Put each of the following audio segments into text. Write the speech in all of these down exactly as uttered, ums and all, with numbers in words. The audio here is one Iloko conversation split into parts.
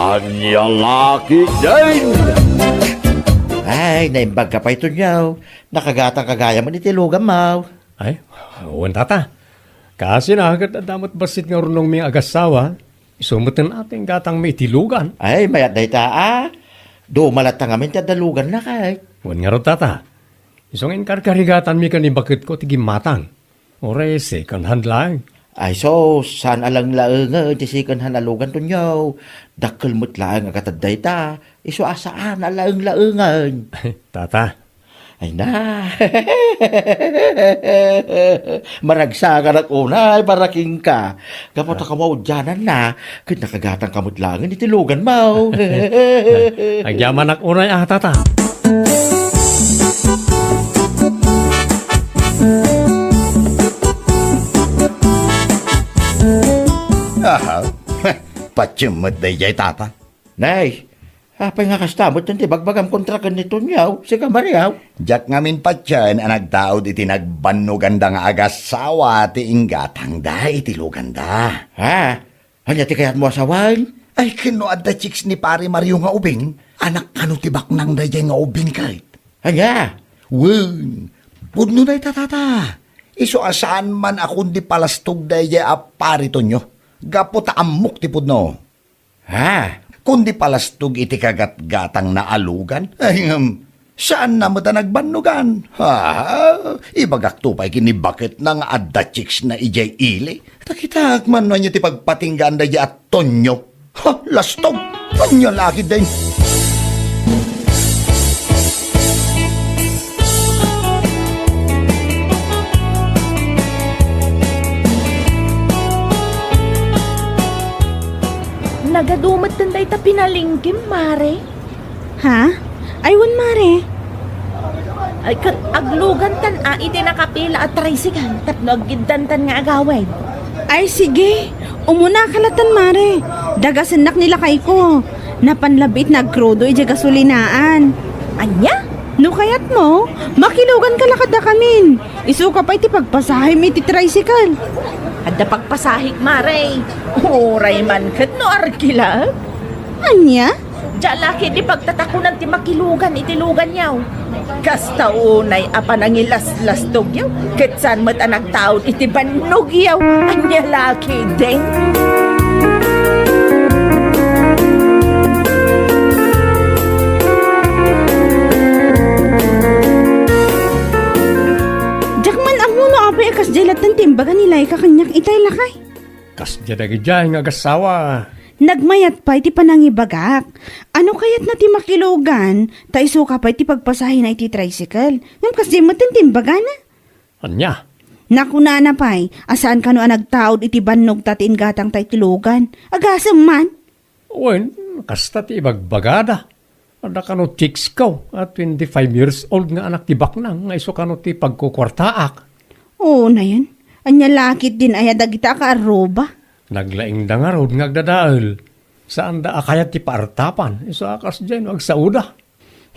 Ania la ketdin? Ay, naimbagka pay, Tonyo. Nakagatangka gayam iti luganmo. Ay, wen, tata. Kasina ket adda met bassit nga urnongmi nga agassawa. Isu met ti inggatangmi iti lugan. Ay, mayat dayta, a. Duma latta ngamin ti adda luganna, kay. Wen ngarud, tata. Isu nga inkarkarigatanmi ken ni baketko ti gimmatang. Uray second hand laeng. Ay, sus, saan a laeng-laengen ti second hand a lugan, Tonyo. Dakkel met laeng a gatad dayta. Isu a saan a laeng-laengen. Tata. Ay na. Maragsakanak unay para kenka. Gapu ta kamaudiananna, ket nakagatangka met laengen iti luganmo. Agyamanak unay a, tata. Aha. Patiem met daydiay, tata. Nay, apay nga kasta met ti bagbagam kontra ken ni Tonyo, sika Maria? Diak ngamin patien a nagtaud iti nagbannoganda nga agassawa ti inggatangda iti luganda. Ha? Ania ti kayatmo a sawen? Ay, ken no adda chicks ni Pare Mario nga ubing, anak kano ti baknang daydiay nga ubing ket? Ania? Wen, pudno dayta, tata. Isu a saan man a kundi palastog daydiay a Pare Tonyo. Gapu ta ammok ti pudno. Ha? Kundi palastog iti kagatgatangna a lugan? Ay, ngem, saanna met a nagbannogan. Ha? Ibagakto pay ken ni baketna nga adda chicksna idiay ili. Ta kitaek man no ania ti pagpatinggaan daydiay a Tonyo. Ha? Lastog! Ania la ketdin? Nagadu metten dayta pinalengkem, Mare. Ha? Ay, wen, Mare. Ay, ket aglugantan a iti nakapila a tricycle tapno aggiddantan nga agawid. Ay, sige. Umunaka latan, Mare. Dagasennak ni lakayko. Napan labiit nagkrudo idiay gasolinaan. Ania? No kayatmo, makiluganka la kadakamin. Isuka pay ti pagpasahim iti tricycle. Adda pagpasahik, Mare. Uray man ket no arkilak. Ania? Dia la ketdi pagtatakunan ti makilugan iti luganyo. Kasta unay a panangilaslastogyo, ket saan met a nagtaud iti bannogyo. Ania la ketdin? Diak man ammo no apay a kasdiay latta ti imbaga ni Laika kaniak itay, lakay. Kasdiay dagidiay nga agassawa. Nagmayat pay ti panangibagak. Ano kayatna ti makilugan, ta isuka pay ti pagpasahina iti tricycle. Ngem kasdiay metten ti imbagana. Ania? Nakunana pay a saan kano a nagtaud iti bannogta ti inggatangta iti lugan. Agasem man. Wen, kasta ti ibagbagada. Adda kano chicks ko a twenty-five years old nga anak ti baknang nga isu kano ti pagkukuartaak. Oo, nayen. Ania la ketdin aya dagita a kaarruba? Naglaingda ngarud nga agdadael. Saanda a kayat ti paartapan. Isu a kasdiay no agsaoda.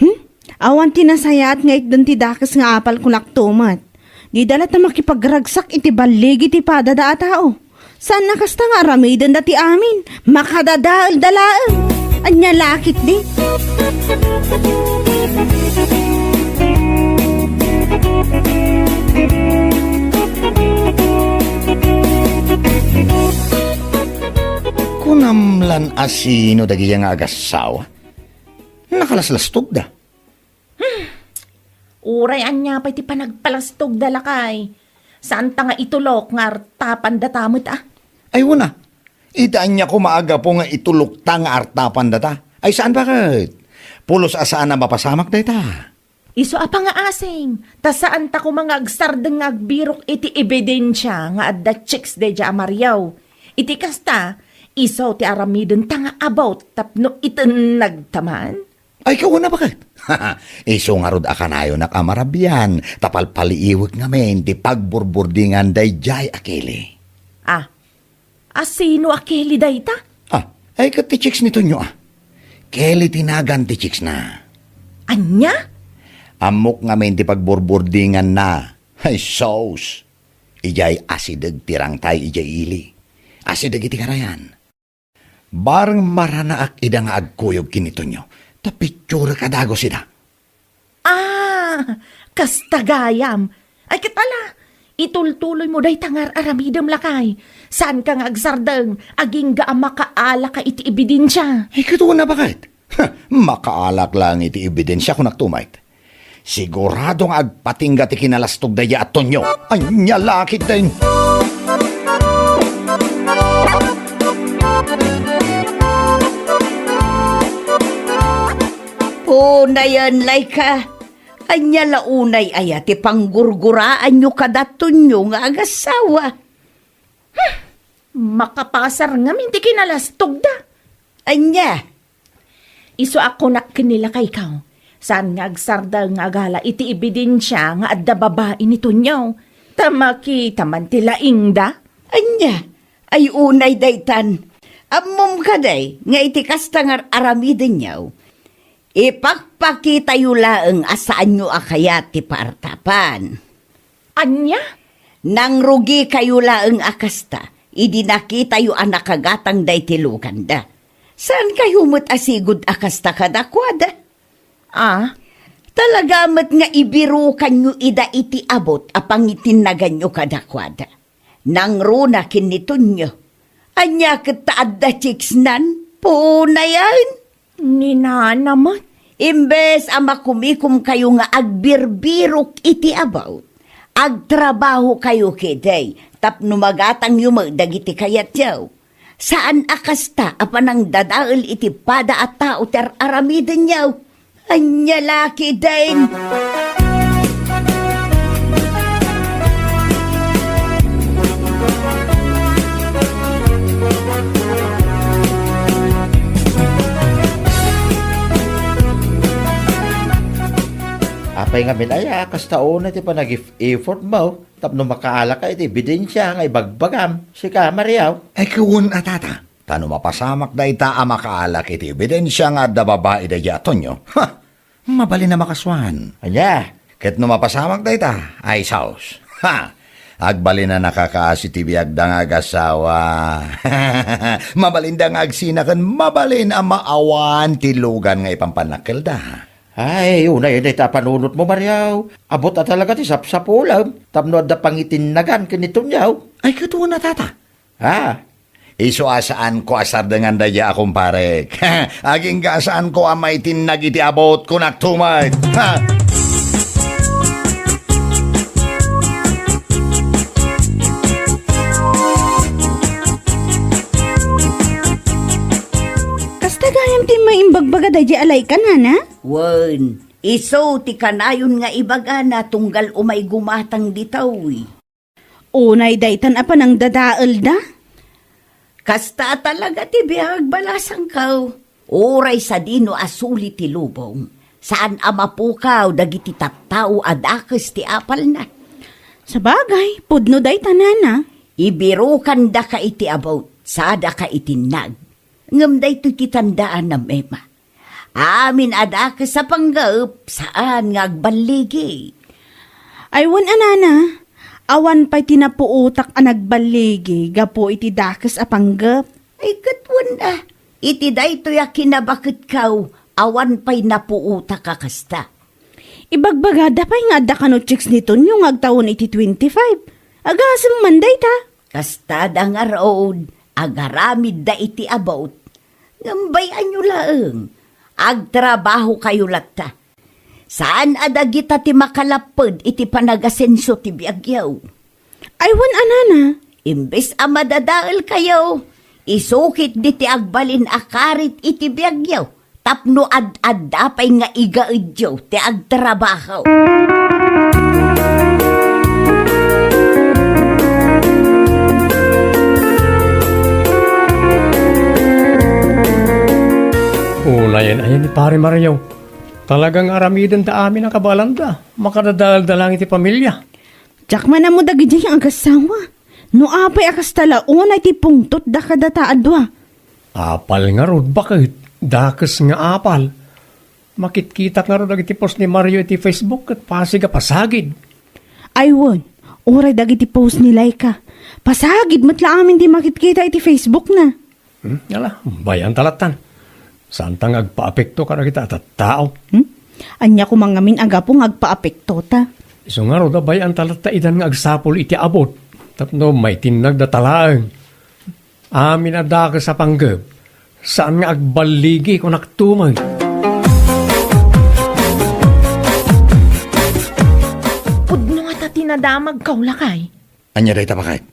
Hmm? Awan ti nasayaat nga itden ti dakes nga apal kunakto met. Dida latta makipagragsak iti balligi ti padada a tao. Saan a kasta nga aramidenda ti amin. Makadadaelda laeng. Ania la ketdi? Kunam lan a sino dagiya nga agassawa? Nakalaslastogda. Hmm. Uray ania pay ti panagpalastogda, lakay. Saanta nga itulok nga artapandata met, a? Ay, wen a. Ita ania koma a gapu nga itulokta nga artapandata? Ay, saan baket? Pulos a saan a mapasamak dayta. Isu a pangaasing, ta saanta koma nga agsardeng nga agbirok iti ebidensia nga adda chicks daydiay a Mario. Iti kasta, isu ti aramidenta nga about tapno itennagta man. Ay, kauna, baket? Isu ngarud a kanayonak a marabian, ta palpaliiwek ngamin ti pagburburdingan daydiay a Kelly. Ah, a sino a Kelly dayta? Ah, ay, ket ti chicks ni Tonyo, a. Kelly ti nagan ti chicksna. Ania? Ammok ngamin ti pagburburdinganna. Ay, sus! Idiay asideg ti rangtay idiay ili. Asideg iti karayan. Bareng maranaak ida nga agkuyog ken ni Tonyo, ta picturek a dagus ida. Ah, kasta gayam. Ay, ket ala, itultuloymo dayta nga ar-aramidem, lakay. Saanka nga agsardeng, agingga a makaalaka iti ebidensia. Ay, ket una, baket. Ha, makaalak laeng iti ebidensia, kunak tumayt. Sigurado nga agpatingga ti kinalastog daydiay a Tonyo. Ania la ketdin? Unayen, Laika. Ania la unay aya ti panggurguraanyo kada Tonyo nga agassawa? Hmm, makapasar ngamin ti kinalastogda. Ania? Isu a kunak ken ni lakayko, saan nga agsardeng nga agala iti ebidensia nga adda babai ni Tonyo, ta makita man ti laingda. Ania? Ay, unay daytan. Ammom kadi nga iti kasta nga ar-aramidenyo, ipakpakitayo laeng a saanyo a kayat ti paartapan. Ania? Nangrugikayo laeng a kasta idi nakitayo a nakagatang daydi luganda. Saankayo met a sigud a kasta kadakuada? Ah? Talaga met nga ibirukanyo ida iti abut a pangitinnaganyo kadakuada. Nangruna ken ni Tonyo. Ania ket ta adda chicksnan? Punayen? Ni nana met. Imbes a makumikomkayo nga agbirbirok iti abut, agtrabahokayo ketdi tapno magatangyo met dagiti kayatyo. Saan a kasta a panangdadael iti pada a tao ti ar-aramidenyo. Ania la ketdin? Apay ngamin aya a kasta unay ti panag-effortmo tapno makaalaka iti ebidensia nga ibagbagam, sika, Mario? Ay, ket wen a, tata. Ta no mapasamak dayta a makaalak iti ebidensia nga adda babai daydiay a Tonyo, ha! Mabalin a makasuan. Ania? Ket no mapasamak dayta, ay saos. Ha! Agbalin a nakakaasi ti biagda nga agassawa. Mabalinda nga agsina ken mabalin a maawan ti lugan nga ipampannakkelda. Ay, unay dayta a panunotmo, Mario. Abut a talaga ti sapsapulem tapno adda pangitinnagan ken ni Tonyo. Ay, ket wen a, tata. Ha? Isu a saanko a sardengan daydiay a kumparek. Agingga a saanko a maitinnag iti abut, kunak tumayt. Ha? Kasta gayam ti maimbagbaga daydiay a Laika, nana? Wen, isu ti kanayon nga ibagana tunggal umay gumatang ditoy. Unay daytan a panangdadaelda? Kasta a talaga ti biag, balasangko. Uray sadino a suli ti lubong, saan a mapukaw dagiti tattao a dakes ti apalna. Sabagay, pudno dayta, nana. Ibirokandaka iti abut, sadaka itinnag. Ngem daytoy ti tandaanam, Emma. Amin a dakes a panggep, saan nga agballigi. Ay, wen a, nana, awan pay ti napuotak a nagballigi gapu iti dakes a panggep. Ay, ket wen a, iti daytoy a kinabaketko, awan pay napuotak a kasta. Ibagbagada pay nga adda kano chicks ni Tonyo nga agtawen iti twenty-five. Agasem man dayta. Kastada ngarud, agaramidda iti abut. Ngem bay-anyo laeng, agtrabahokayo latta. Saan a dagita ti makalapped iti panagasenso ti biagyo. Ay, wen a, nana. Imbes a madadaelkayo, isukitdi ti agbalin a karit iti biagyo. Tapno ad-adda pay nga igaedyo ti agtrabaho. Unayen aya ni Pare Mario. Talaga nga aramidenda amin a kabalanda. Makadadaelda lang iti pamilia. Diak man ammo dagidiay nga agassawa. No apay a kasta la unay ti pungtotda kadata a dua. Apal ngarud, baket, dakes nga apal. Makitkitak ngarud dagiti post ni Mario iti Facebook ket pasig a pasagid. Ay wen, uray dagiti post ni Laika. Pasagid met la amin ti makitkita iti Facebook na. Hmm? Ala, bay-anta lattan. Saanta nga agpaapekto kadagita a tattao. Hmm? Ania koma ngamin a gapu nga agpaapekto ta? Isu ngarud a bay-anta latta idan nga agsapul iti abut tapno maitinnag data laeng. Amin a dakes a panggep, saan nga agballigi, kunak tumen. Pudno nga ta tinadamagkaw, lakay. Ania dayta, baket?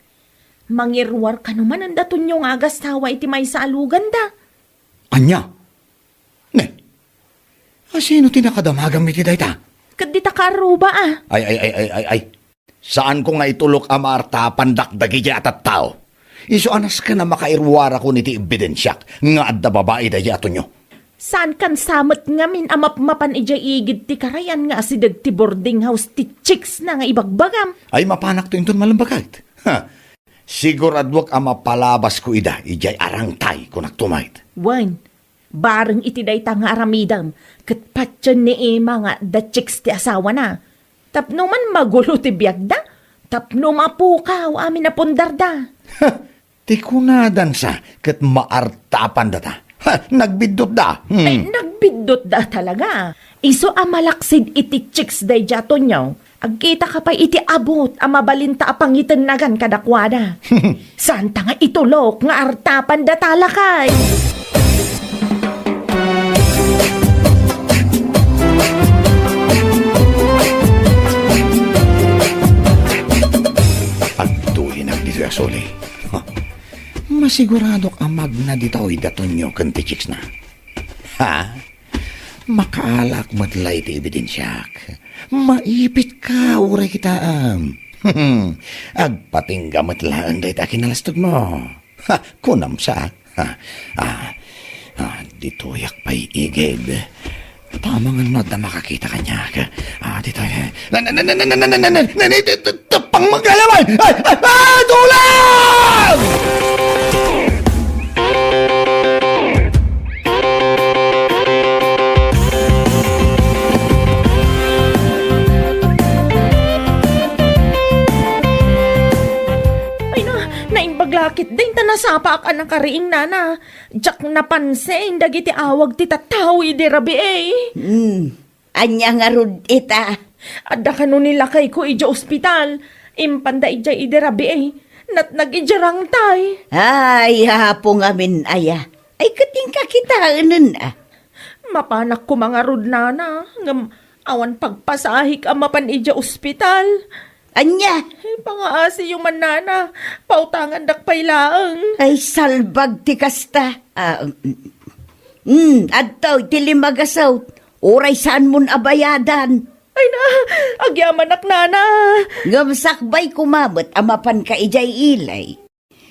Mangiruar kano manen da Tonio nga agasawa iti maysa a luganda. Ania? Ne, asino ti nakadamagam iti dayta? Ket dita kaarruba a. Ay, ay, ay, ay, ay, ay. Saanko nga itulok a maartapandak dagiti a tattao. Isu a nasken a makairuarakon iti ebidensiak nga adda babai daydi a Tonio. Saankan sa met ngamin a mapmapan idiay igid ti karayan nga asideg ti boarding house ti chicks na nga ibagbagam? Ay, mapanakto inton malem, baket. Ha. Siguraduak a mapalabasko ida idiay arangtay, kunak tumet. Wen, bareng iti dayta nga aramidem, ket patien ni Emma nga adda chicks ti asawana. Tapno man magulo ti biagda, tapno mapukaw amin a pundarda. Ti kunadansa ket maartapandata. Ha, nagbiddutda. Hmm. Ay, nagbiddutda talaga. Isu a malaksid iti chicks daydi a Tonio, agkitaka pay iti abut a mabalinta a pangitennagan kadakuada. Saanta nga itulok nga artapandata, lakay. Agtulinak ditoy a suli. Masiguradok a magna ditoy da Tonio ken ti chicksna. Ha? Makaalak met la iti ebidensiak. Maipitka uray kitaem. Agpatingga met laeng dayta kinalastogmo. Ha, kunam sa. Ha, ah, ah, ditoyak pay igid. Tamangan no adda makakita kaniak. Ah, ditoy. Na, na, na, na, na, na, na, na, na, na, na, na, Pang magkalaman! Ay! Ay! Ay! Tulong! Ay na, naimbag lakit din ta nasapaak a nakariing, nana. Diak napansin dagiti awag ti tattao idi rabii. Hmm. Ania ngarud ita? Adda kano ni lakayko idiay ospital. Impanda idiay idi rabii. Natnag idiay rangtay. Ay, Apo ngamin aya. Ay, ket inka kitaenen, a. Mapanak koma ngarud, nana, ngem awan pagpasahek a mapan idiay ospital. Ania? Ay, pangaasiyo man, nana. Pautangandak pay laeng. Ay, salbag ti kasta. Ah, mm, mm, adtoy ti lima gasut. Uray saanmon a bayadan. Ay na, agyamanak, nana. Ngem sakbay koma met a mapanka idiay ili.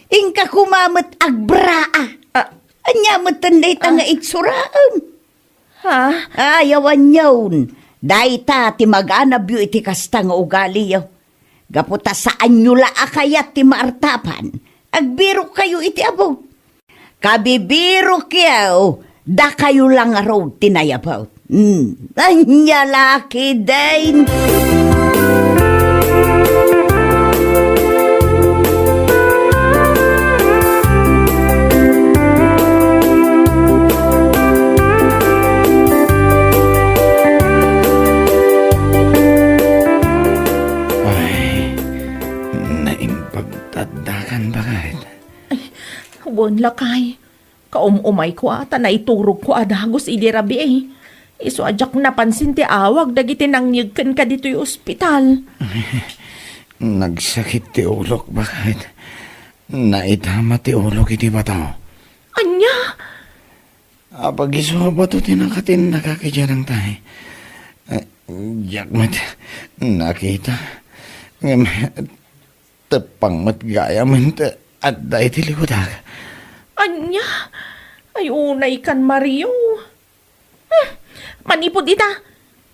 Inka koma met agbraa. Ah. Ania met dayta nga itsuraem? Ha? Ay, awan yaon. Dayta ti maganabyo iti kasta nga ugaliyo. Gapu ta saanyo la a kayat ti maartapan, agbirokkayo iti abut. Kabibirokyo, dakayo la ngarud ti nayabut. Hmm, ania la ketdin? Ay, naimbag ta addakan, baket. Ay, wen, lakay. Kaum-umayko a ta naiturogko a dagus idi rabii. Isu a diak napansin ti awag dagiti nangyeg kenka ditoy ospital. Nagsakit ti ulok, baket. Naitama ti ulok iti bato. Ania? Apag-isu a bato ti nakatinnagak idiay rangtay. Eh, diak met nakita. Ngem, teppang met gayam ta adda iti liwedak. Ania? Ay, unaykan, Mario. Hmm, manipud ita,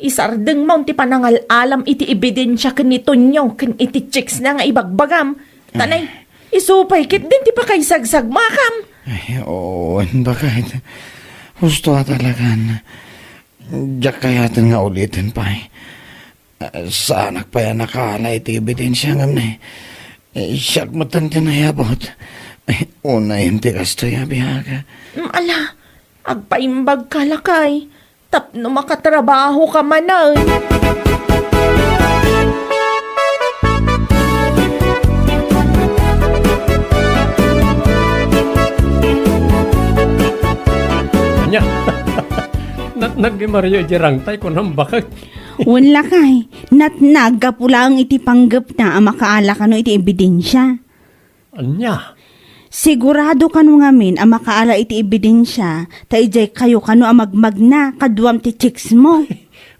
isardengmon ti panangal-alam iti ebidensia ken ni Tonio ken iti chicks na nga ibagbagam. Ta nay, isu pay ketdin ti pakaisagsagmakam. Ay, oo, baket. Husto a talagan. Diak kayaten nga uliten pay. Ah, saanak pay a nakaala iti ebidensia ngem ne, eh, siak met ti nayabut. Unay ti kastoy a biag. Mm, ala, agpaimbagka, lakay, tapno makatrabahoka manen. Ania? Natnag ni Mario idiay rangtay, kunam, bakit? Wen, lakay, natnag gapu laeng iti panggepna a makaala kano iti ebidensia. Ania? Sigurado kano ngamin a makaala iti ebidensia ta idiay kayo kano a magmagna kaduam ti chicks mo.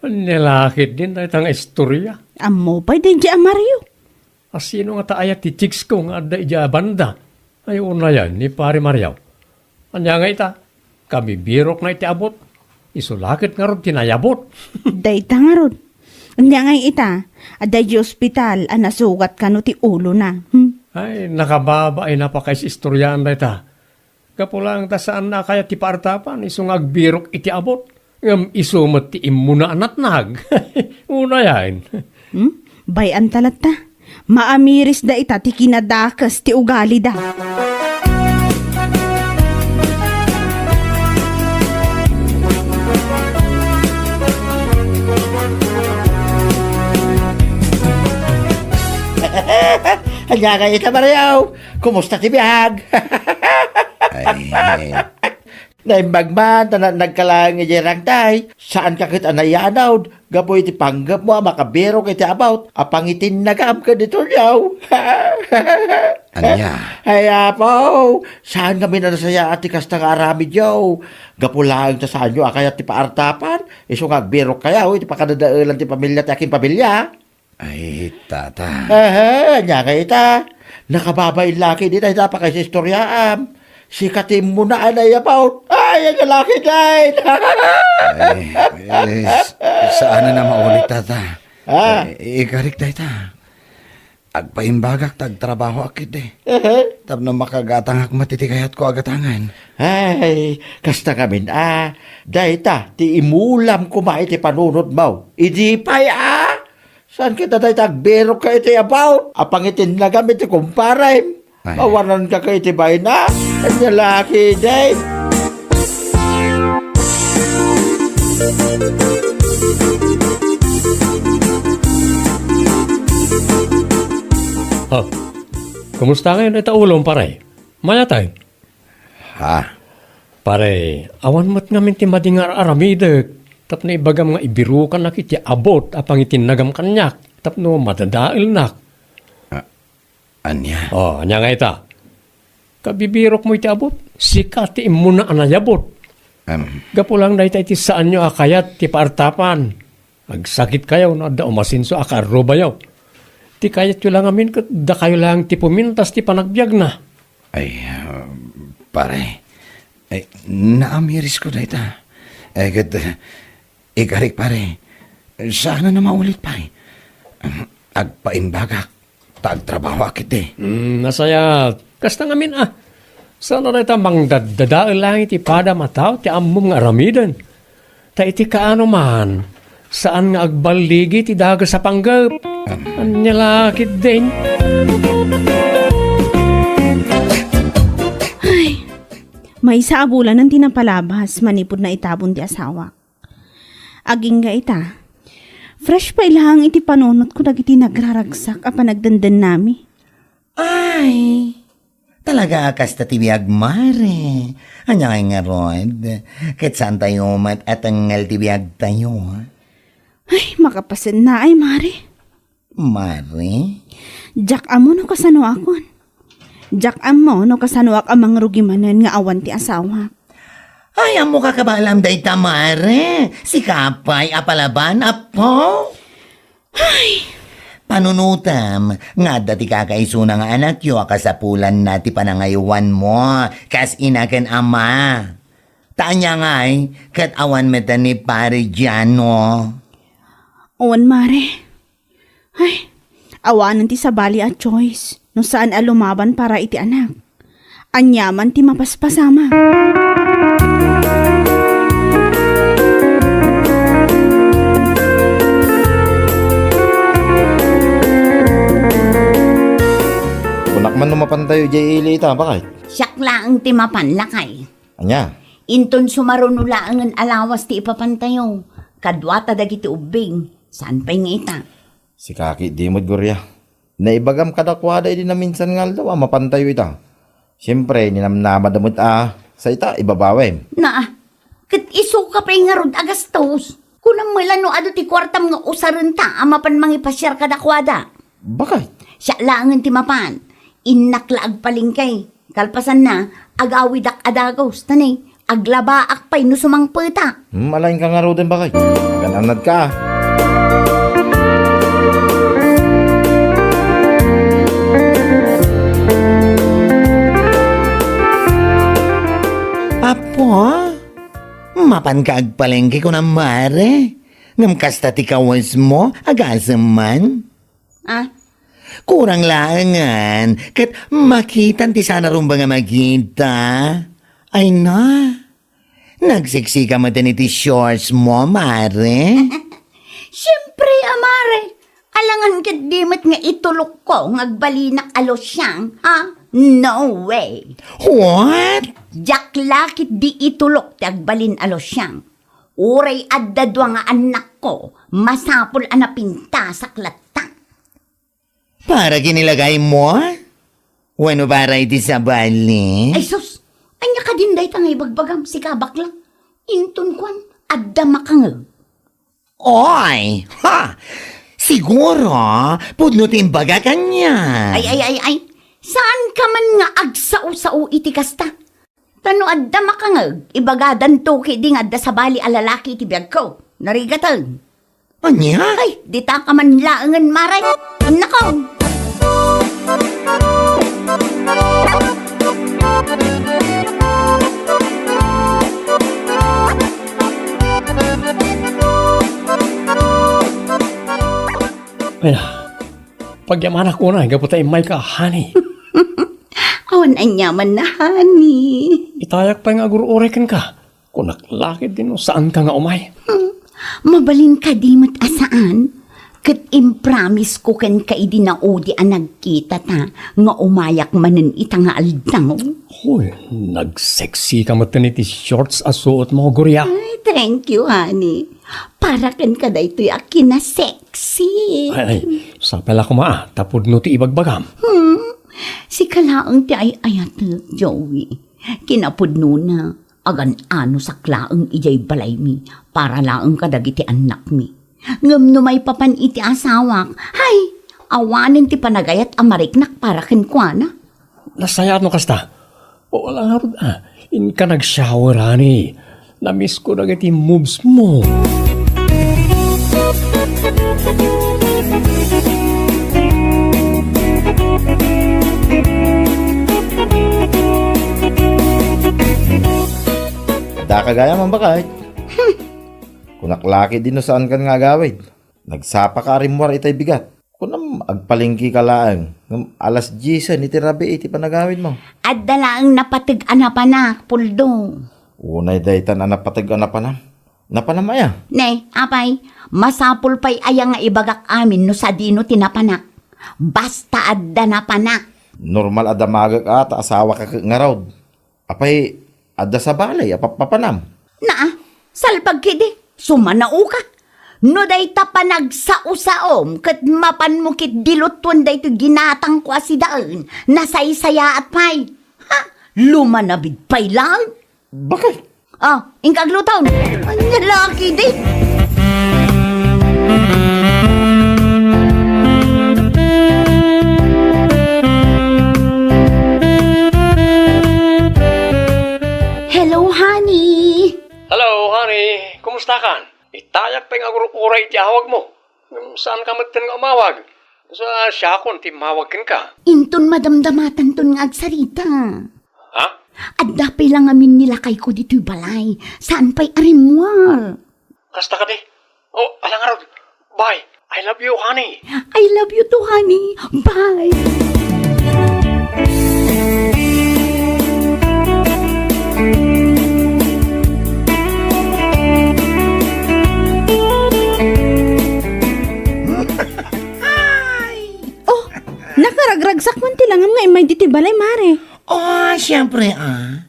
Ania la ketdin dayta nga istoria? Ammo pay daydiay a Mario. A sino ngata aya ti chicks ko nga adda idiay a banda? Ay, unayen ni Pare Mario. Ania nga ita? Kabibirokna iti abut. Isu la ket ngarud ti nayabut. Dayta ngarud. Ania ngay ita? Adda idiay ospital a nasugat kano ti ulona. Hmm? Ay, nakababain a pakaisistoriaan dayta. Gapu laeng ta saanna a kayat ti paartapan, isu nga agbirok iti abut. Ngem isu met ti immuna a natnag. Unayen. Hmm? Bay-anta latta. Maamiris dayta ti kinadakes ti ugalida. Ania ngay ita, Mario? Kumusta ti biag? Ay, Naimbag man ta na-, nagkalaeng idiay rangtay. Saanka ket a nayaanawd gapu iti panggepmo a makabirok iti abut a pangitinnagam ken ni Tonio. Ania? Ay, Apo, saan ngamin a nasayaat ti kasta nga aramidyo. Gapu laeng ta saanyo a kayat ti paartapan, isu nga agbirokkayo iti pakadadaelan ti pamilia ti akinpamilia. Ay, tata. Aha, ania nga ita? Nakababain la ketdi dayta a pakaisistoriaam. Sika ti immuna a nayabut. Ay, ania la ketdin? Ay, eh, s-, saanen a maulit, tata. Ah. Eh, ikarik dayta. Agpaimbagak ta agtrabahoak ketdi. Aha. Tapno makagatangak met iti kayatko a gatangen. Ay, kasta ngamin a. Dayta, ti imulam koma iti panunotmo. Idi pay a. Saan ket dayta agbirokka iti abut a pangitinnagam iti kumparem? Ay. Awananka ket iti bayna? Ania la ketdin? Oh, kumusta ngayon ita ulom, pare? Mayat ay? Ha? Pare, awan met ngamin ti madi nga ar-aramidek tapno ibagam nga ibirokanak iti abut a pangitinnagam kaniak tapno madadaelnak. Ah, ania? Oh, ania nga ita? Kabibirokmo iti abut, sika ti immuna a nayabut. Em. Gapu lang dayta iti saanyo a kayat ti paartapan. Agsakitkayo no adda umasenso a kaarrubayo. Ti kayatyo la ngamin ket dakayo laeng ti pumintas ti panagbiagna. Ay, ah, pare. Ay, naamirisko dayta. Ay, ket, eh, ikarik, pare. Saan a maulit, pare. Agpaimbagak. Ta agtrabahoak iti. Mm, nasayaat. Kasta ngamin a. Saan a dayta mangdaddadael laeng iti padam a tao ti ammom nga aramiden. Ta iti kaano man, saan nga agballigi ti dages a panggep. Ania la ketdin? Ay, maysa a bulanen ti napalabas manipud naitabon ti asawak. Agingga ita, fresh pay laeng iti panunotko dagiti nagraragsak a panagdendennami. Ay, talaga a kasta ti biag, mare. Ania ngay ngarud? Ket saantayo met a tengngel ti biagtayo? Ay, makapasenna ay, mare. Mare? Diak ammo no kasanoakon. Diak ammo no kasanoak a mangrugi manen nga awan ti asawak. Ay, ammoka kabaalam dayta, mare. Sika pay a palaban, apo? Ay! Panunotem nga adda ti kakaisuna nga anakyo a kasapulanna ti panangaywanmo kas ina ken ama. Ta ania ngay, ket awan met ni Pare Giano. Awan, mare. Ay, awanen ti sabali a choice no saan a lumaban para iti anak. Aniaman ti mapaspasama. Kunak man no mapantayo idiay ili ita, bakay? Siak laeng ti mapan, lakay. Ania? Inton sumaruno laengen a lawas ti ipapantayo, kaduata dagiti ubbing, saan pay nga ita. Sika ketdi met, Gloria. Naibagam kadakuada idi naminsan nga aldaw a mapantayo ita. Siempre, ninamnamada met a sa ita, ibabawem. Naa, ket isuka pay ngarud a gastos. Kunam met la no adu ti kuartam nga usarenta a mapan mangipasiar kadakuada. Bakit? Siak laengen ti mapan. Innak la agpalengke. Kalpasanna, agawidak a dagus, ta ni, aglabaak pay no sumangpetak. Hmm, alaenka ngaruden, bakit? Agan-annadka. Apo, mapanka agpalengke kunam, Mare? Ngem kasta ti kawesmo, agasem man? Ah? Kurang laengen, ket makitam ti saan a rumbeng a makita. Ay na, nagseksika met iti shortsmo, Mare. Siempre a, Mare. Alangan ketdi met nga itulokko nga agbalinak a losyang, ha? No way. What? Diak la ketdi itulok ti agbalin a losyang. Uray adda dua nga annakko, masapul a napintasak latta. Para kinilagaymo? Wenno para iti sabali? Ay sus! Ania kadin dayta nga ibagbagam, sika bakla? Inton kuan, adda makangeg. Oy! Ha! Siguro, pudno ti imbagak ania? Ay, ay, ay, ay! Saanka man nga agsao-sao iti kasta? Ta no adda makangeg, ibagadanto ketdi nga adda sabali a lalaki iti biagko. Narigaten. Ania? Ay, ditaka man laengen, Mare. Nako! Ay na, pagyamanak unay gapu ta immayka, honey. Awan aniamanna, honey. Itayak pay nga agur-uray kenka. Kunak la ketdi no saanka nga umay. Hmm, mabalin kadi met a saan? Ket impromisesko kenka idi naudi a nagkitata nga umayak manen ita nga aldaw. Hoy, nagseksika metten iti shorts a suotmo, Gloria. Ay, thank you, honey. Para kenka daytoy a kinasexy. Ay, ay, sapay la koma, ta pudno ti ibagbagam. Hmm, sika laeng ti ay-ayatek, Joey. Kinapudnona, agan-anosak laeng idiay balaymi para laeng kadagiti annakmi. Ngem no maipapan iti asawak, hay, awanen ti panagayat a mariknak para kenkuana. Nasayaat no kasta. O, ala ngarud, ah, inka nag-shower, honey. Namisko dagiti moves mo. Daka gayam, bakit? Hmm. Kunak la ketdi no saankan nga agawid. Nagsapaka a rimmuar itay bigat. Kunam, agpalengkeka laeng. Ngem alas diesen iti rabii ti panagawidmo. Adda laeng napateg a napanak, Puldo. Unay daytan a napateg a napanam. Napanam aya? Ne, apay, masapul pay aya nga ibagak amin no sadino ti napanak? Basta adda napanak. Normal a damagek a ta asawaka ket ngarud. Apay, adda sabali a pappapanam? Naa, salpag ketdi, sumanaoka. No dayta panagsao-saom ket mapanmo ketdi lutuen daytoy ginatangko a sidaen, nasaysayaat pay. Ha? Lumanabid pay laeng. Bakit? Ah, inka aglutom. Ania la ketdi? Hello, honey. Hello, honey. Kumustakan? Itayak pay nga agur-uray iti awagmo. Ngem saanka metten nga umawag. Sa siakon ti mawag kenka. Inton madamdamatanton nga agsarita. Ha? Adda pay la ngamin ni lakayko ditoy balay. Saan pay a rimmuar. Kasta kadi? O, ala ngarud. Bye. I love you, honey. I love you too, honey. Bye. Oh, nakaragragsak man ti langam nga immay ditoy balay, Mare. Oh, Siempre, a.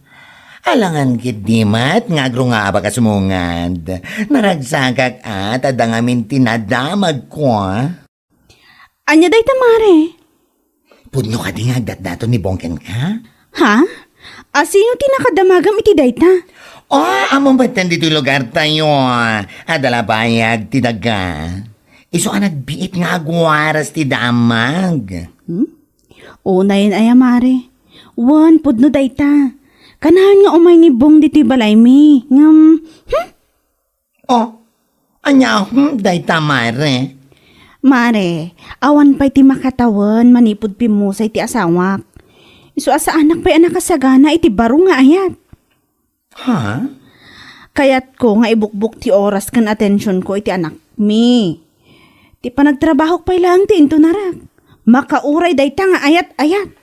Alangan ketdi met nga agrungabak a sumungad. Naragsakak, a, ta adda ngamin ti nadamagko, a. Ania dayta, mare? Pudno kadi nga agdatdaton ni Bong kenka? Ha? A, sino ti nakadamagam iti dayta? O, ammom met ditoy lugartayo. Adda la pay agtidaga. Isu a nagbiit nga agwaras ti damag. Hmm? Unayen aya, mare. Wen, pudno dayta. Kanayon nga umay ni Bong ditoy balaymi. Ngem, hmm? O, ania, hmm, dayta, mare? Mare, awan pay ti makatawen manipud pimmusay ti asawak. Isu a saanak pay a nakasagana iti baro nga ayat. Ha? Kayatko nga ibukbok ti oras ken atensionko iti anakmi. Ti panagtrabahok pay laeng ti intunarak. Makauray dayta nga ayat-ayat.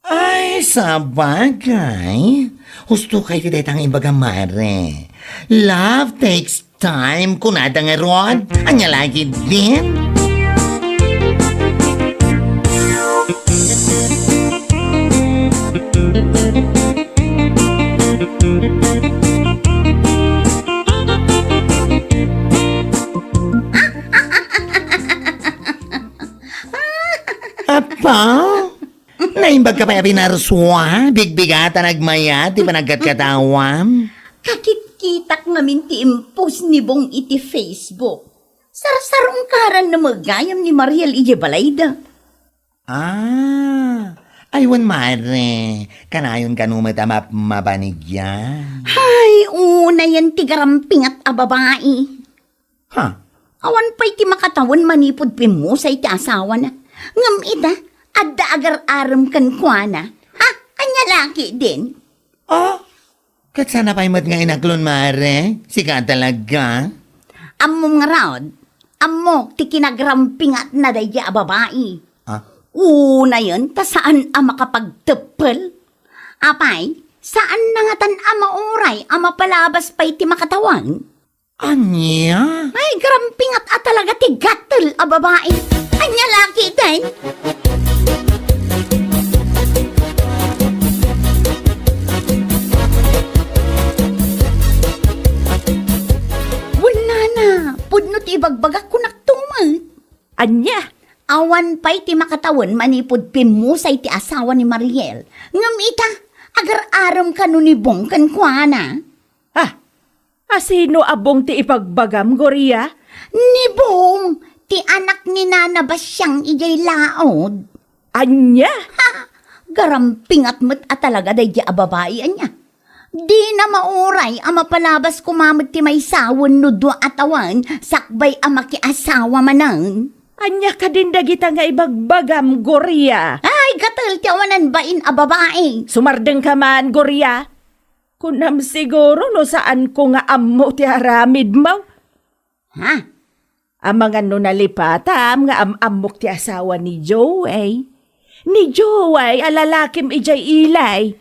Ay, sabagay. Husto kay ti dayta nga ibaga, mare. Love takes time, kunada ngarud. Ania la ketdin? Apa? Naimbag ka pay a pinarsua, bigbigat a nagmayat ti panagkatkatawam. Kakitkitak ngamin ti impost ni Bong iti Facebook. Sarsarungkaran na met gayam ni Mariel idiay balayda. Ah, ay wen, mare, kanayon kano met a map-, mabanigyan. Hay, unayen ti garampingat a babai. Ha? Awan pay ti makatawen manipud pimmusay ti asawana. Ngem ita, adda agar-arem kenkuana. Ha? Ania la ketdin? Ah, ket sana pay met nga inaklon, mare? Sika talaga? Ammom ngarud, ammok ti kinagarampingatna daydiay a babai. Ah? Unayen ta saan a makapagteppel. Apay, saan na ngatan a mauray a mapalabas pay ti makatawen? Ania? Ay, garampingat a talaga ti gattel a babai. Ania la ketdin? Wen, nana, pudno ti ibagbagak, kunak tumet. Ania? Awan pay ti makatawen manipud pimmusay ti asawa ni Mariel. Ngem ita, agar-arem kano ni Bong kenkuana. Ah, a sino a Bong ti ibagbagam, Gloria? Ni Bong, ti anak ni Nana Basiang idiay laod. Ania? Ha! Garampingat met a talaga daydiay a babai, ania? Dina mauray a mapalabas koma met ti maysa wenno dua a tawen sakbay a makiasawa manen. Ania kadin dagita nga ibagbagam, Gloria? Ay, gattel ti awanan bain a babai. Sumardengka man, Gloria. Kunam siguro no saanko nga ammo ti aramidmo. Ha? Amangan no nalipatam nga am-ammok ti asawa ni Joey. Ni Joey a lalakim idiay ilay.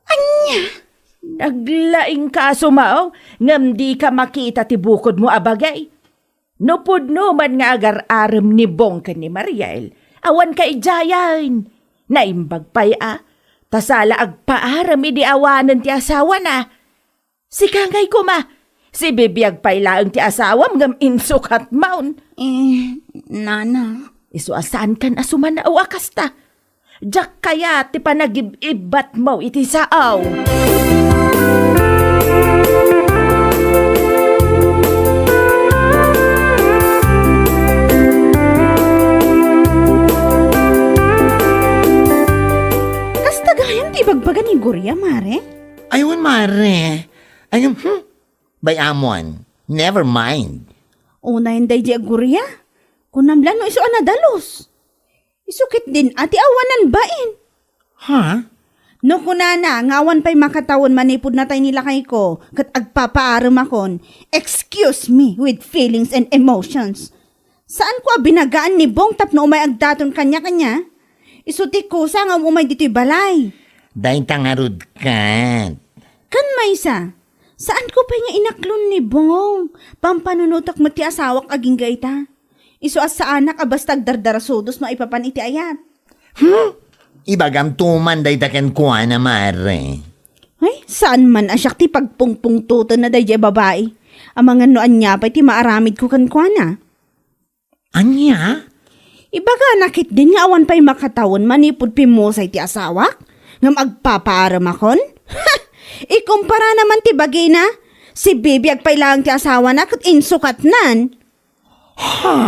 Ania? Naglaingka a sumaw, ngem dika makita ti bukodmo a bagay. No pudno man nga agar-arem ni Bong ken ni Mariel, awanka idiayen. Naimbag pay a, ta sala agpaarem idi awanen ti asawana. Sika ngay koma, sibibiag pay laeng ti asawam ngem insukatmon. Eh, nana. Isu a saankan a sumanaw a kasta. Diak kayat ti panagib-ibbatmo iti sao. Kasta gayam ti ibagbaga ni Gloria, mare? Ay, wen, mare. Ay, hmm. Bay-amon, never mind. Unayen daydiay a Gloria? Kunam la no isu a nadalus. Isu ketdin a ti awanan bain. Ha? No kunana nga awan pay makatawen manipud natay ni lakayko ket agpapaaremakon, excuse me with feelings and emotions. Saanko a binagaan ni Bong tapno umay agdaton kaniakania? Isu ti kusa nga umay ditoy balay. Dayta ngarud ket. Ken maysa, saanko pay nga inaklon ni Bong. Pampanunotek met ti asawak agingga ita. Isu a saanak a basta agdardarasudos maipapan iti ayat. Hmm? Ibagamto man dayta kenkuana, mare. Ay, saan man a siak ti pagpungpungtotenna daydiay babai. Amangan no ania pay ti maaramidko kenkuana. Ania? Ibagana ketdin nga awan pay makatawen manipud pimmusay ti asawak? Ngem agpapaaremakon? Ha! Ikumparana man ti bagina. Si Bibiag pay laeng ti asawana ket insukatnan. Ha?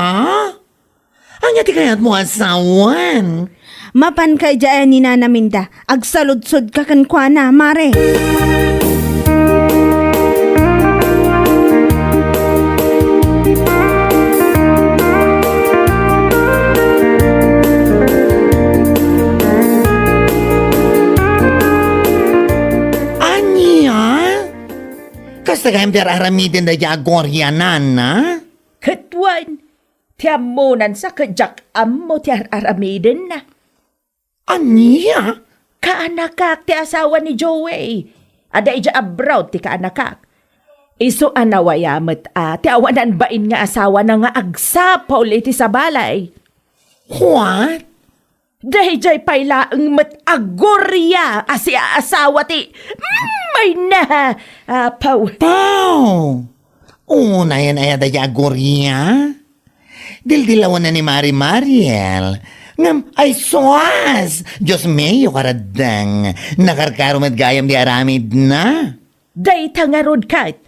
Ania ti kayatmo a sawen? Mapanka idiay ni Nana Minda. Agsaludsodka kenkuana, mare. Ania? Kasta gayam ti ar-aramiden daydiay a Gloria, Nana? Ket wen, ti ammonansa ket diak ammo ti ar-aramidenna. Ania? Kaanakak ti asawa ni Joey. Adda idiay abroad ti kaanakak. Isu a nawaya met a ti awanan bain nga asawana nga agsapul iti sabalay. What? Daydiay pay laeng met a Gloria a siaasawa ti, mm, ay na, apaw. Pau! Unayen aya daydiay a Gloria? Dildilawanna ni Mari Mariel. Ngem, ay sus! Dios mio, karaddeng. Nakarkaro met gayam ti aramidna. Dayta ngarud ket,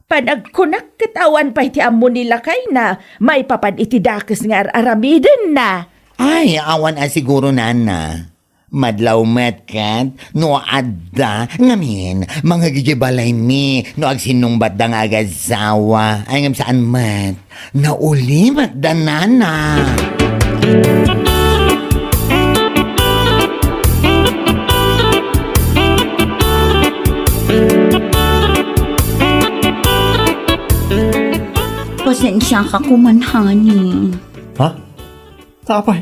panagkunak ket awan pay ti ammo ni lakayna maipapan iti dakes nga ar-aramidenna. Ay, awan a siguro, Nana. Madlaw met ket no adda, ngamin, mangngeg idiay balaymi no agsinnungbatda nga agasawa. Ay, ngem saan met. Naulimek da, Nana. Pasensiaka koman, honey. Ha? Ta apay?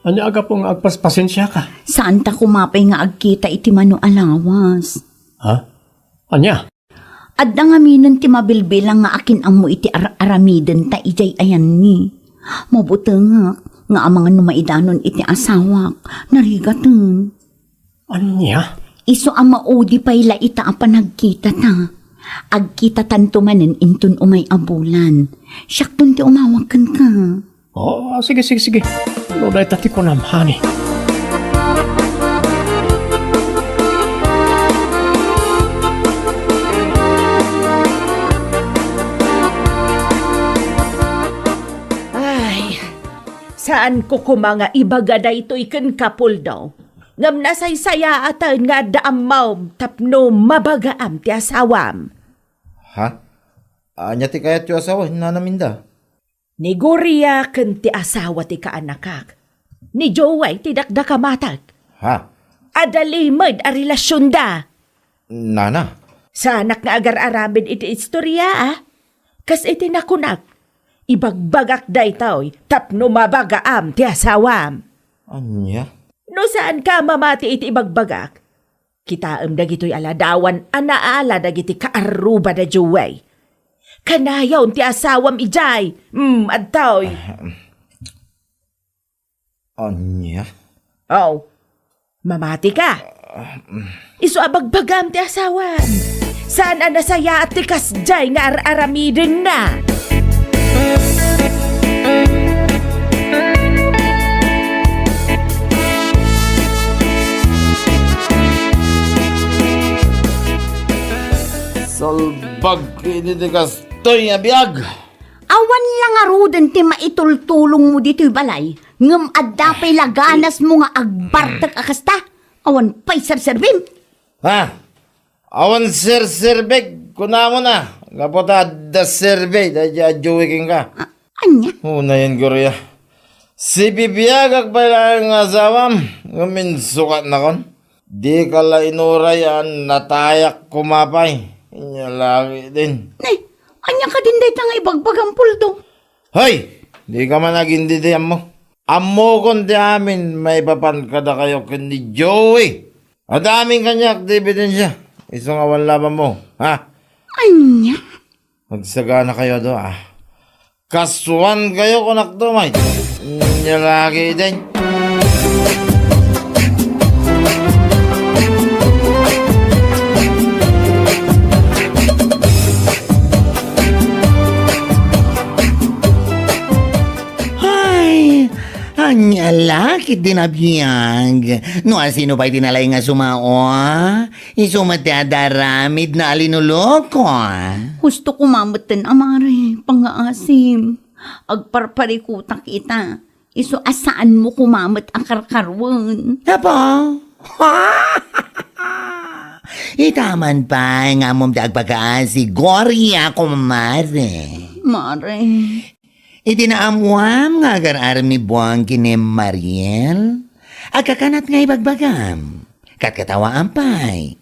Ania a gapu nga agpas-, pasensiaka? Saanta koma pay nga agkita iti mano a lawas. Ha? Ania? Adda ngaminen ti mabilbilang nga akin-ammo iti ar-aramidenta idiay ayanni. Mabutengak nga amangan no maidanon iti asawak, narigaten. Ania? Isu a maudi pay la ita a panagkitata. Agkitatanto manen inton umay a bulan. Siakton ti umawag kenka. Oh, sige, sige, sige. No dayta ti kunam, honey. Ay, saanko koma nga ibaga daytoy ken Kapuldo. Ngem nasaysayaaten nga adda ammom tapno mabagaam ti asawam. Ha? Ania ti kayatyo a sawen, Nana Minda? Ni Gloria ken ti asawa ti kaanakak. Ni Joey ti dakdakamatek. Ha? Adda limed a relasionda. Nana. Saanak nga agar-aramid iti istoria, a? Kas iti nakunak, ibagbagak daytoy tapno mabagaam ti asawam. Ania? No saanka a mamati iti ibagbagak, kitaem dagitoy a ladawan a naala dagiti kaarruba da Joey. Kanayon ti asawam idiay. Mm, adtoy. Ahem. Ania? Oh, mamati ka. Isu a bagbagam ti asawam. Saan a nasayaat ti kasdiay nga ar-aramidenna. Salbag iti kastoy nga biag. Awan la ngaruden ti maitultulongmo ditoy balay, ngem adda pay la ganasmo nga agbartek a kasta. Awan pay serserbim. Ha? Awan serserbek, kunamon a. Gapu ta adda serbi daydiay a Joey kenka. A-, ania? Unayen, Gloria. Sibibiagak pay laeng nga asawam, ngem insukatnakon. Dika la inuray a natayak koma pay. Inya lagi din. Ne, ania kadin dayta nga ibagbagam, Puldo? Hoy! Dika man agindidi ammo. Ammokon ti amin maipapan kadakayo ken ni Joey. Adda amin kaniak ti ebidensia. Isu nga awan labanmo, ha? Ania? Agsaganakayo a dua. Kasuankayo kunakto, may. Nya lagi, day. Ket di nabiag. No asino pay ti nalaing nga sumao, isu met ti ad-aramidna a linuloko. Husto koma metten a mare, pangngaasim. Agparparikutak ita. Isu a saanmo koma met a karkaruen. Apo? Ita man pay nga ammom ti agpakaasi, Gloria, kumare. Mare. Iti naammoam nga agar-arem ni Bong ken ni Mariel, agkakanat nga ibagbagam. Katkatawaam pay.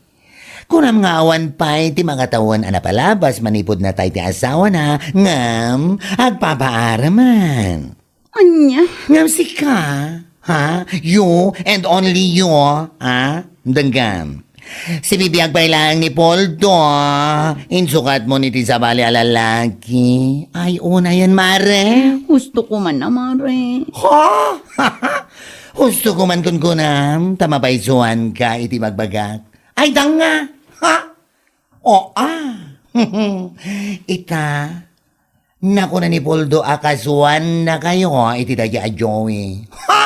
Kunam nga awan pay ti makatawen a napalabas manipud natay ti asawana ngem agpapaaraman. Ania? Ngem sika, ha? You and only you, ha? Denggem. Sibibiag pay laeng ni Poldo. Insukatmon iti sabali a lalaki. Ay, unayen, mare. Husto koma a mare. Ha? Husto koma kunkunam, ta mapaysuanka iti bagbagak. Ay, danga. Ha? O, a. Ita, nakuna ni Poldo a kasuannakayo iti dayta a Joey. Ha!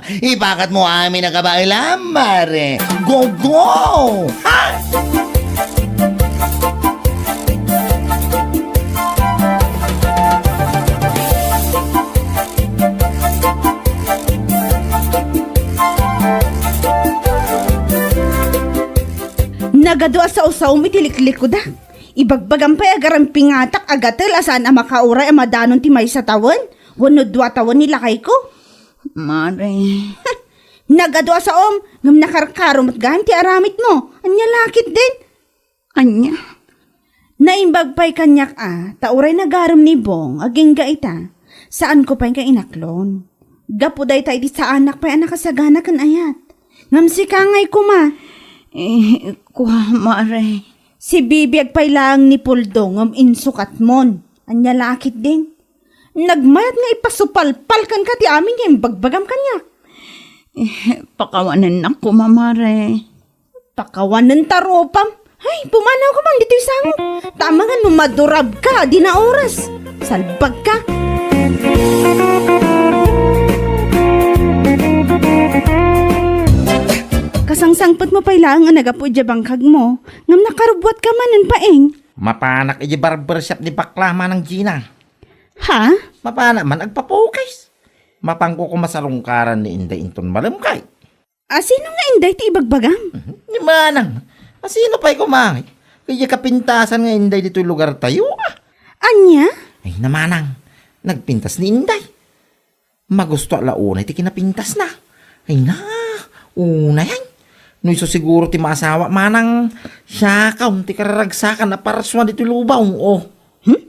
Ipakatmo amin a kabaelam, mare. Go, go! Ha! Nagadu a saosaom iti liklikuda. Ibagbagam pay a garam pingatak a gatel a saan a makauray a madanon ti maysa tawen wenno dua tawen ni lakayko. Mare. Nagadu a saom, ngem nakarkaro met gayam ti aramidmo. Ania la ketdin? Ania? Naimbag pay kaniak a, ta uray nagarem ni Bong, agingga ita. Saanko pay nga inaklon. Gapu dayta iti saanak pay a nakasagana ken ayat. Ngem sika ngay koma. Eh, kua, mare. Sibibiag pay laeng ni Poldo ngem insukatmon. Ania la ketdin? Nagmayat nga ipasupalpal kenka ti amin nga imbagbagam kaniak. Eh, pakawanennak koma, mare. Pakawanen ta rupam. Ay, pumanaw ka man ditoy sangok. Ta amangan no madurabka, di na oras. Salbagka. Kasangsangpetmo pay laeng a naggapu idiay bangkagmo, ngem nakarubbuatka manen, Paeng. Mapanak idiay barbershop ni bakla, Manang Gina. Ha? Mapanak man agpapukis. Mapanko koma sarungkaran ni Inday inton malem kay. Asino nga Inday ti ibagbagam? Mhm. Ni Manang. Asino pay koma? Kaya kapintasan nga Inday ditoy lugartayo, ah. Ania? Ay, na, Manang. Nagpintas ni Inday. Magusto la unay ti kinapintasna. Ay na, unay ay. No isu siguro ti maasawa, Manang, siakon ti kararagsakan a parsuan ditoy lubong, oh. Hmm?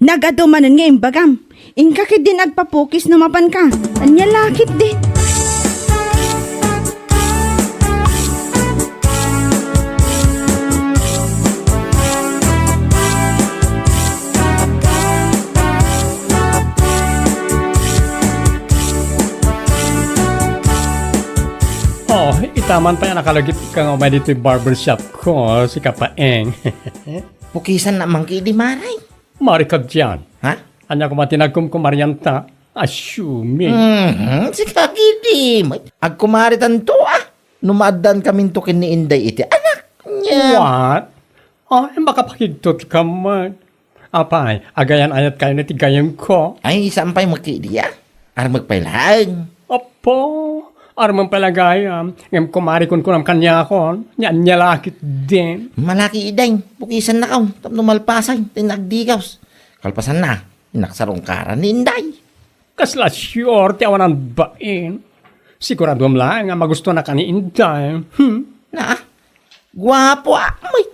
Nagadu manen nga imbagam. Inka ketdin agpapukis no mapanka. Ania la ketdin? Oh, ita man pay a nakalagip ka nga umay ditoy barbershop ko, sika Paeng. Pukisannak man ketdi, Mare. Mari ka diay. Ha? Ania koma ti nagkumkumarianta? Assuming. Mhm, sika ketdi. Agkumaritanto, ah. No maaddaankaminto ken ni Inday iti anak. Nia. What? Ay, makapakigtot ka man. Apay, agayan-ayat kayo na ti gayem ko. Ay, saan pay makidi, ah? Armek pay laeng. Apo, armen pay la gayam. Ngem kumari kunkunam kaniakon, nia, nia la ketdin. Malaki ideng, pukisan na kaw, tapno malpasan, ti nagdigaws. Kalpasan na, inaksarong karan ni Inday. Kasla sure ti awanan bain. Siguraduem laeng nga magustuanka ni Inday. Hmm? Na, guapo, ah, met.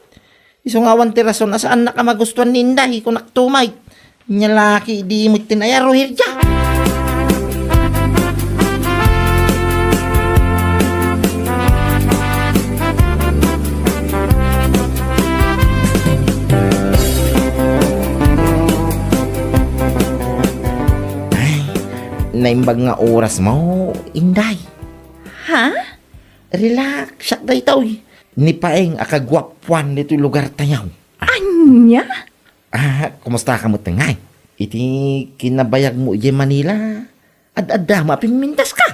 Isu nga awan ti rason a saannak a magustuan ni Inday, kunak to, met. Nia la ketdi met ti nayaro, Hirja. Ay, naimbag nga orasmo, Inday. Ha? Relax, siak daytoy. Ni Paeng a kaguapuan ditoy lugartayo. Ania? Ah, kumustaka met ngay? Iti kinabayagmo idiay Manila, ad-adda mo a pimmintaska.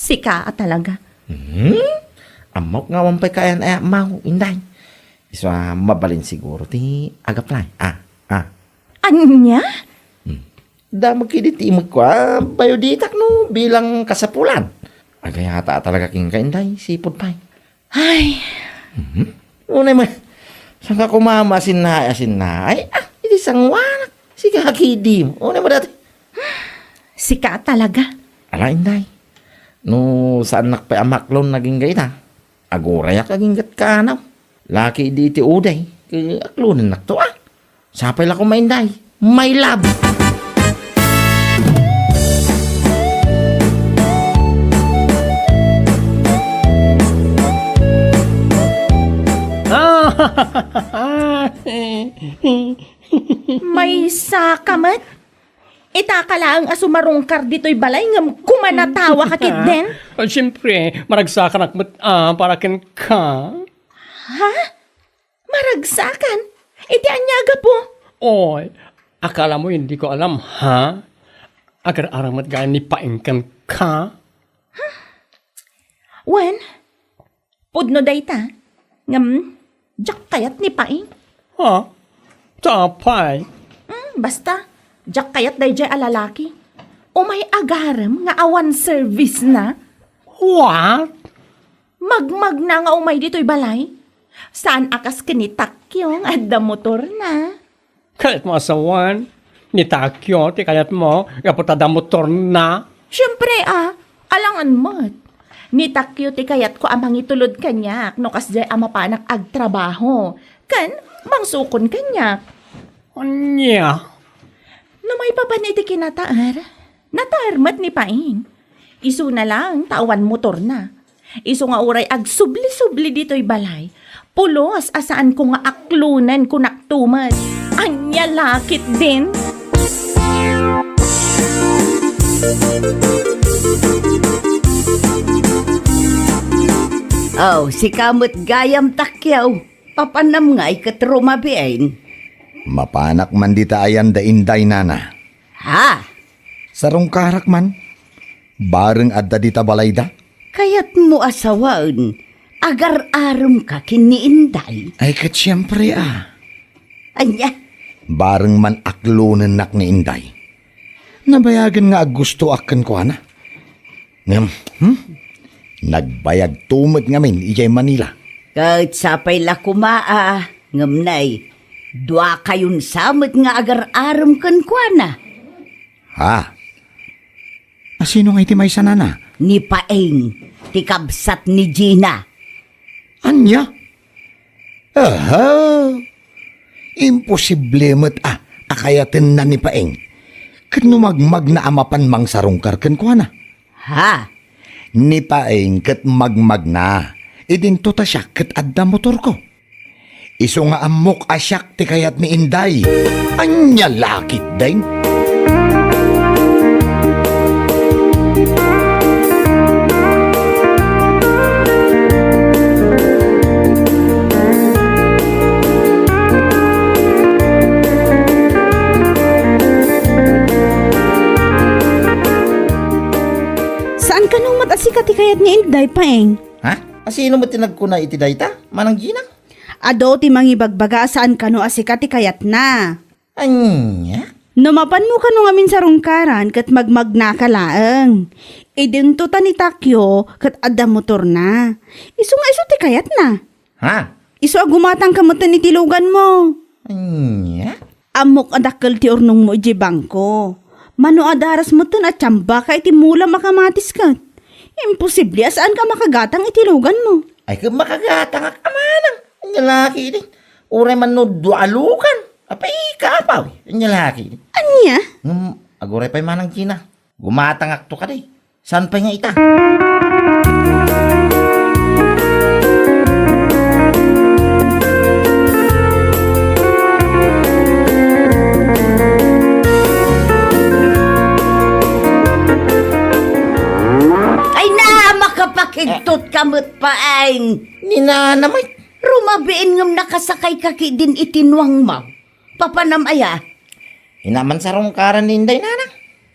Sika a talaga. Hmm? Ammok nga awan pay kaayan-ayam, Inday. Isu a mabalin siguro ti agaplay. Ah, ah. Ania? Hmm. Damag kidi ti imekko a bayuditak no bilang kasapulan. Agayata a talaga kenka, Inday, sipud pay. Ay. Mhm. Unay man, saan ka kumama asinnaay, asinnaay? Ah, idi sanguanak. Sika kidi. Unay mo dati. Sika talaga. Ala, Inday. No, saannak pay a maklon naging gayta. Agorayak aginggat kanaw. Laki di iti uday. Kaya aklonennakto, ah. Sapay la koma, Inday. My love! Maysa ka met? Ita ka laeng a sumarungkar ditoy balay ngem kumanatawa ka ketdin? Ah, siyempre, maragsakanak met, ah, para kenka. Ha? Maragsakan? Iti ania a gapu? Oy, akala mo hindi ko alam, ha? Agar-aram met gayam ni Paeng kenka? Wen, pudno dayta. Ngem, diak kayat ni Paeng. Ha? Sapay. Hmm, basta, diak kayat daydiay a lalaki. Umay agarem nga awan service na. What? Magmagna nga umay ditoy balay. Saan a kas ken ni Takyo nga adda motorna. Kayat mo a sawen ni Takyo ti kayat mo gapu ta adda motorna? Siyempre, ah, alangan met. Ni Takyo ti kayatko a mangitulod kaniak no kasdiay a mapanak agtrabaho. Ken mangsukon kaniak. Ania? No maipapan iti kinataer, nataer met ni Paeng. Isuna laeng ta awan motorna. Isu nga uray agsubli-subli ditoy balay, pulos a saanko nga aklonen, kunakto met. Ania la ketdin? Oh, sika met gayam, Takyo. Papanam ngay ket rumabiin? Mapanak man dita ayan da Inday, nana. Ha? Sarungkarak man. Bareng adda dita balayda. Kayatmo a sawen, agar-aremka ken ni Inday? Ay, ket siempre, a. Ania? Bareng man aklonennak ni Inday. Nabayagen nga aggustoak kenkuana. Ngem, hmm? Nagbayagto met ngamin idiay Manila. Ket sapay la koma a, ngem nay, duakayon sa met nga agar-arem kenkuana. Ha? Asino ngay ti maysa, nana? Ni Paeng, ti kabsat ni Gina. Ania? Aha! Imposible met a, a kayatenna ni Paeng. Ket no magmagna a mapan mangsarungkar kenkuana? Ha? Ni Paeng ket magmagna. Idinto ta siak ket adda motorko. Isu nga ammok a siak ti kayat ni Inday. Ania la ketdin? Saan kano met a sika ti kayat ni Inday, Paeng? Ha? Asino met ti nagkuna iti dayta, Manang Gina? Adu ti mangibagbaga a saan kano a sika ti kayatna. Ania? No mapanmo kano ngamin sarungkaran ket magmagnaka laeng. Idinto ta ni Takyo ket adda motorna. Isu nga isu ti kayatna. Ha? Isu a gumatangka metten iti luganmo. Ania? Ammok a dakkel ti urnongmo idiay bangko. Mano a daras metten a tiambaka iti mulam a kamatis ket. Imposible a saanka a makagatang iti luganmo. Ay, ket makagatangak a manang. Ania la ketdin? Uray man no dua a lugan. Apay, kapaw. Ania la ketdin? Ania? Ngem, aguray pay manang Gina. Gumatangakto kadi. Saan pay nga ita? Ay na, makapakigtot ka met, Paeng. Ni Nana met. Rumabiin ngem nakasakay ka ketdin iti nuangmo. Papanam aya? Ina, mansarungkaran ni Inday, nana.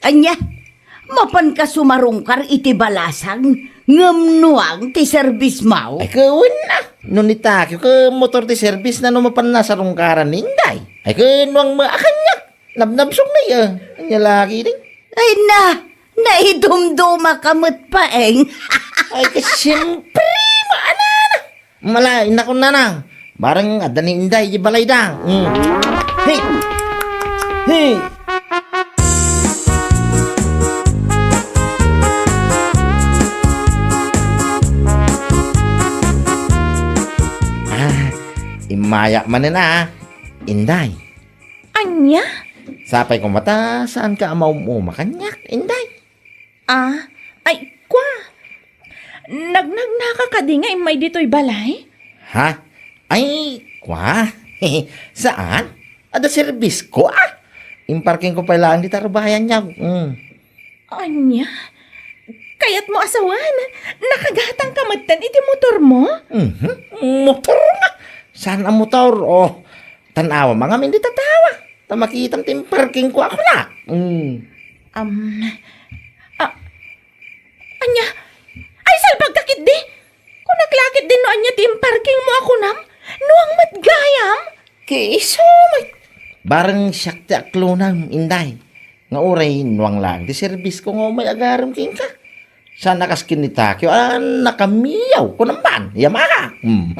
Ania? Mapanka sumarungkar iti balasang, ngem nuang ti serbismo? Ay, ket wen a. No ni Takyo, ket motor ti serbisna no mapanna sarungkaran ni Inday. Ay, ket nuang met a kaniak. Nabnabsongna, a. Ania la ketdin? Ay na, naidumdumaka met, Paeng. Ay, ket siempre, maanana. Mala, innak, nanang. Bareng adda ni Inday di balayda. Hmm. Hey! Hey! Ah, immayak manen a, Inday. Ania? Sapay koma ta saanka a maum-uma kaniak, Inday. Ah, ay, kua. Nagnagnaka kadi nga immay ditoy balay? Ha? Ay, kua. Saan? Adda serbisko, a. Imparkingko pay laeng dita rubayan, yaw. Mm. Ania? Kayatmo a sawen? Nakagatangka metten iti motormo? Mhm. Motor nga. Saan a motor? Oh, tan-awam ngamin dita tawa. Ta makitam ti imparkingko a kunak. Mm. Am, a, ania? Ay, salbagka ketdi! Kunak la ketdin no ania ti imparkingmo a kunam? Nuang met gayam? Ket isu met. Bareng siak ti aklonam, Inday. Nga uray nuang laeng ti serbisko nga umay agarem kenka. Saan a kas ken ni Takyo a nakamiyaw, kunam man, Yamaha. Hmm.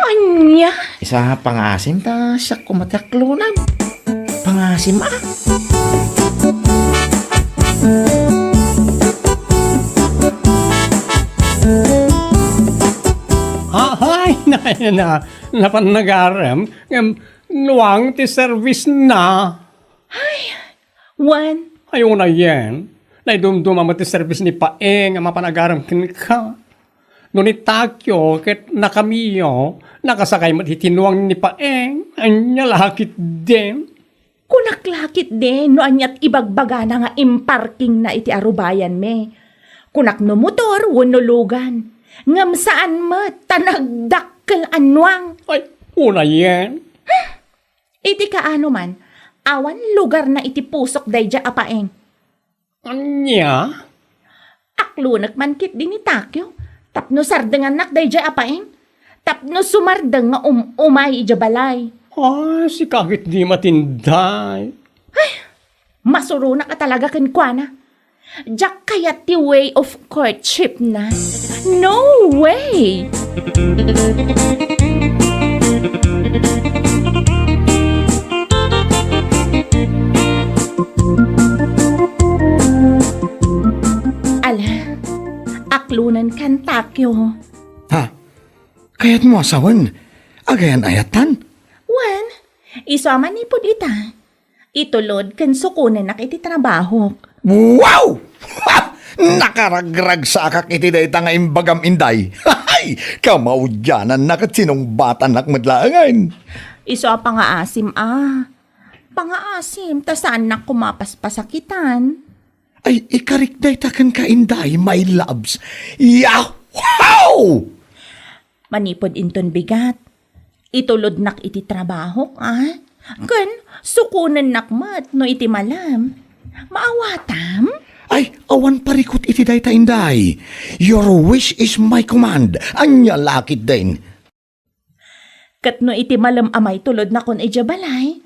Ania? Isu a pangaasim ta siak koma ti aklonam. Pangaasim, a. Ahay, na, na, napan nagarem, ngem nuang ti servisna. Ay, Wen. Ay, unayen, naidumduma met ti serbis ni Paeng a mapan agarem kenka. No ni Takyo ket nakamiyo, nakasakay met iti nuang ni Paeng. Ania la ketdin? Kunak la ketdin no aniat ibagbagana nga imparkingna iti arubayanmi. Kunak no motor wenno lugan. Ngem saan met ta nagdakkel a nuang. Ay, unayen. Iti kaano man, awan lugarna iti pusok daydiay a Paeng. Ania? Aklonek man ketdi ni Takyo tapno sardengannak daydiay a Paeng, tapno sumardeng nga um-, umay idiay balay. Ay, sika ketdi matinday. Ay, masuronak a talaga kenkuana. Diak kayat ti way of courtship na. No way! Ala, aklonenkan, Takyo. Ha? Kayatmo a sawen? Agayan-ayatan? Wen, isu a manipud ita. Itulod ken sukonennak iti trabahok. Wow! Ha! Nakaragragsakak iti dayta nga imbagam, Inday. Hay! Kamaudiananna ket sinungbatannak met laengen. Isu a pangaasim a. Pangaasim ta saannak koma paspasakitan. Ay, ikarik dayta kenka, Inday, my loves. Yahoo! Manipud inton bigat, itulodnak iti trabahok, a? Ken sukonennak met no iti malem. Maawatam? Ay, awan parikut iti dayta, Inday. Your wish is my command. Ania la ketdin? Ket no iti malem a maitulodnakon idiay balay,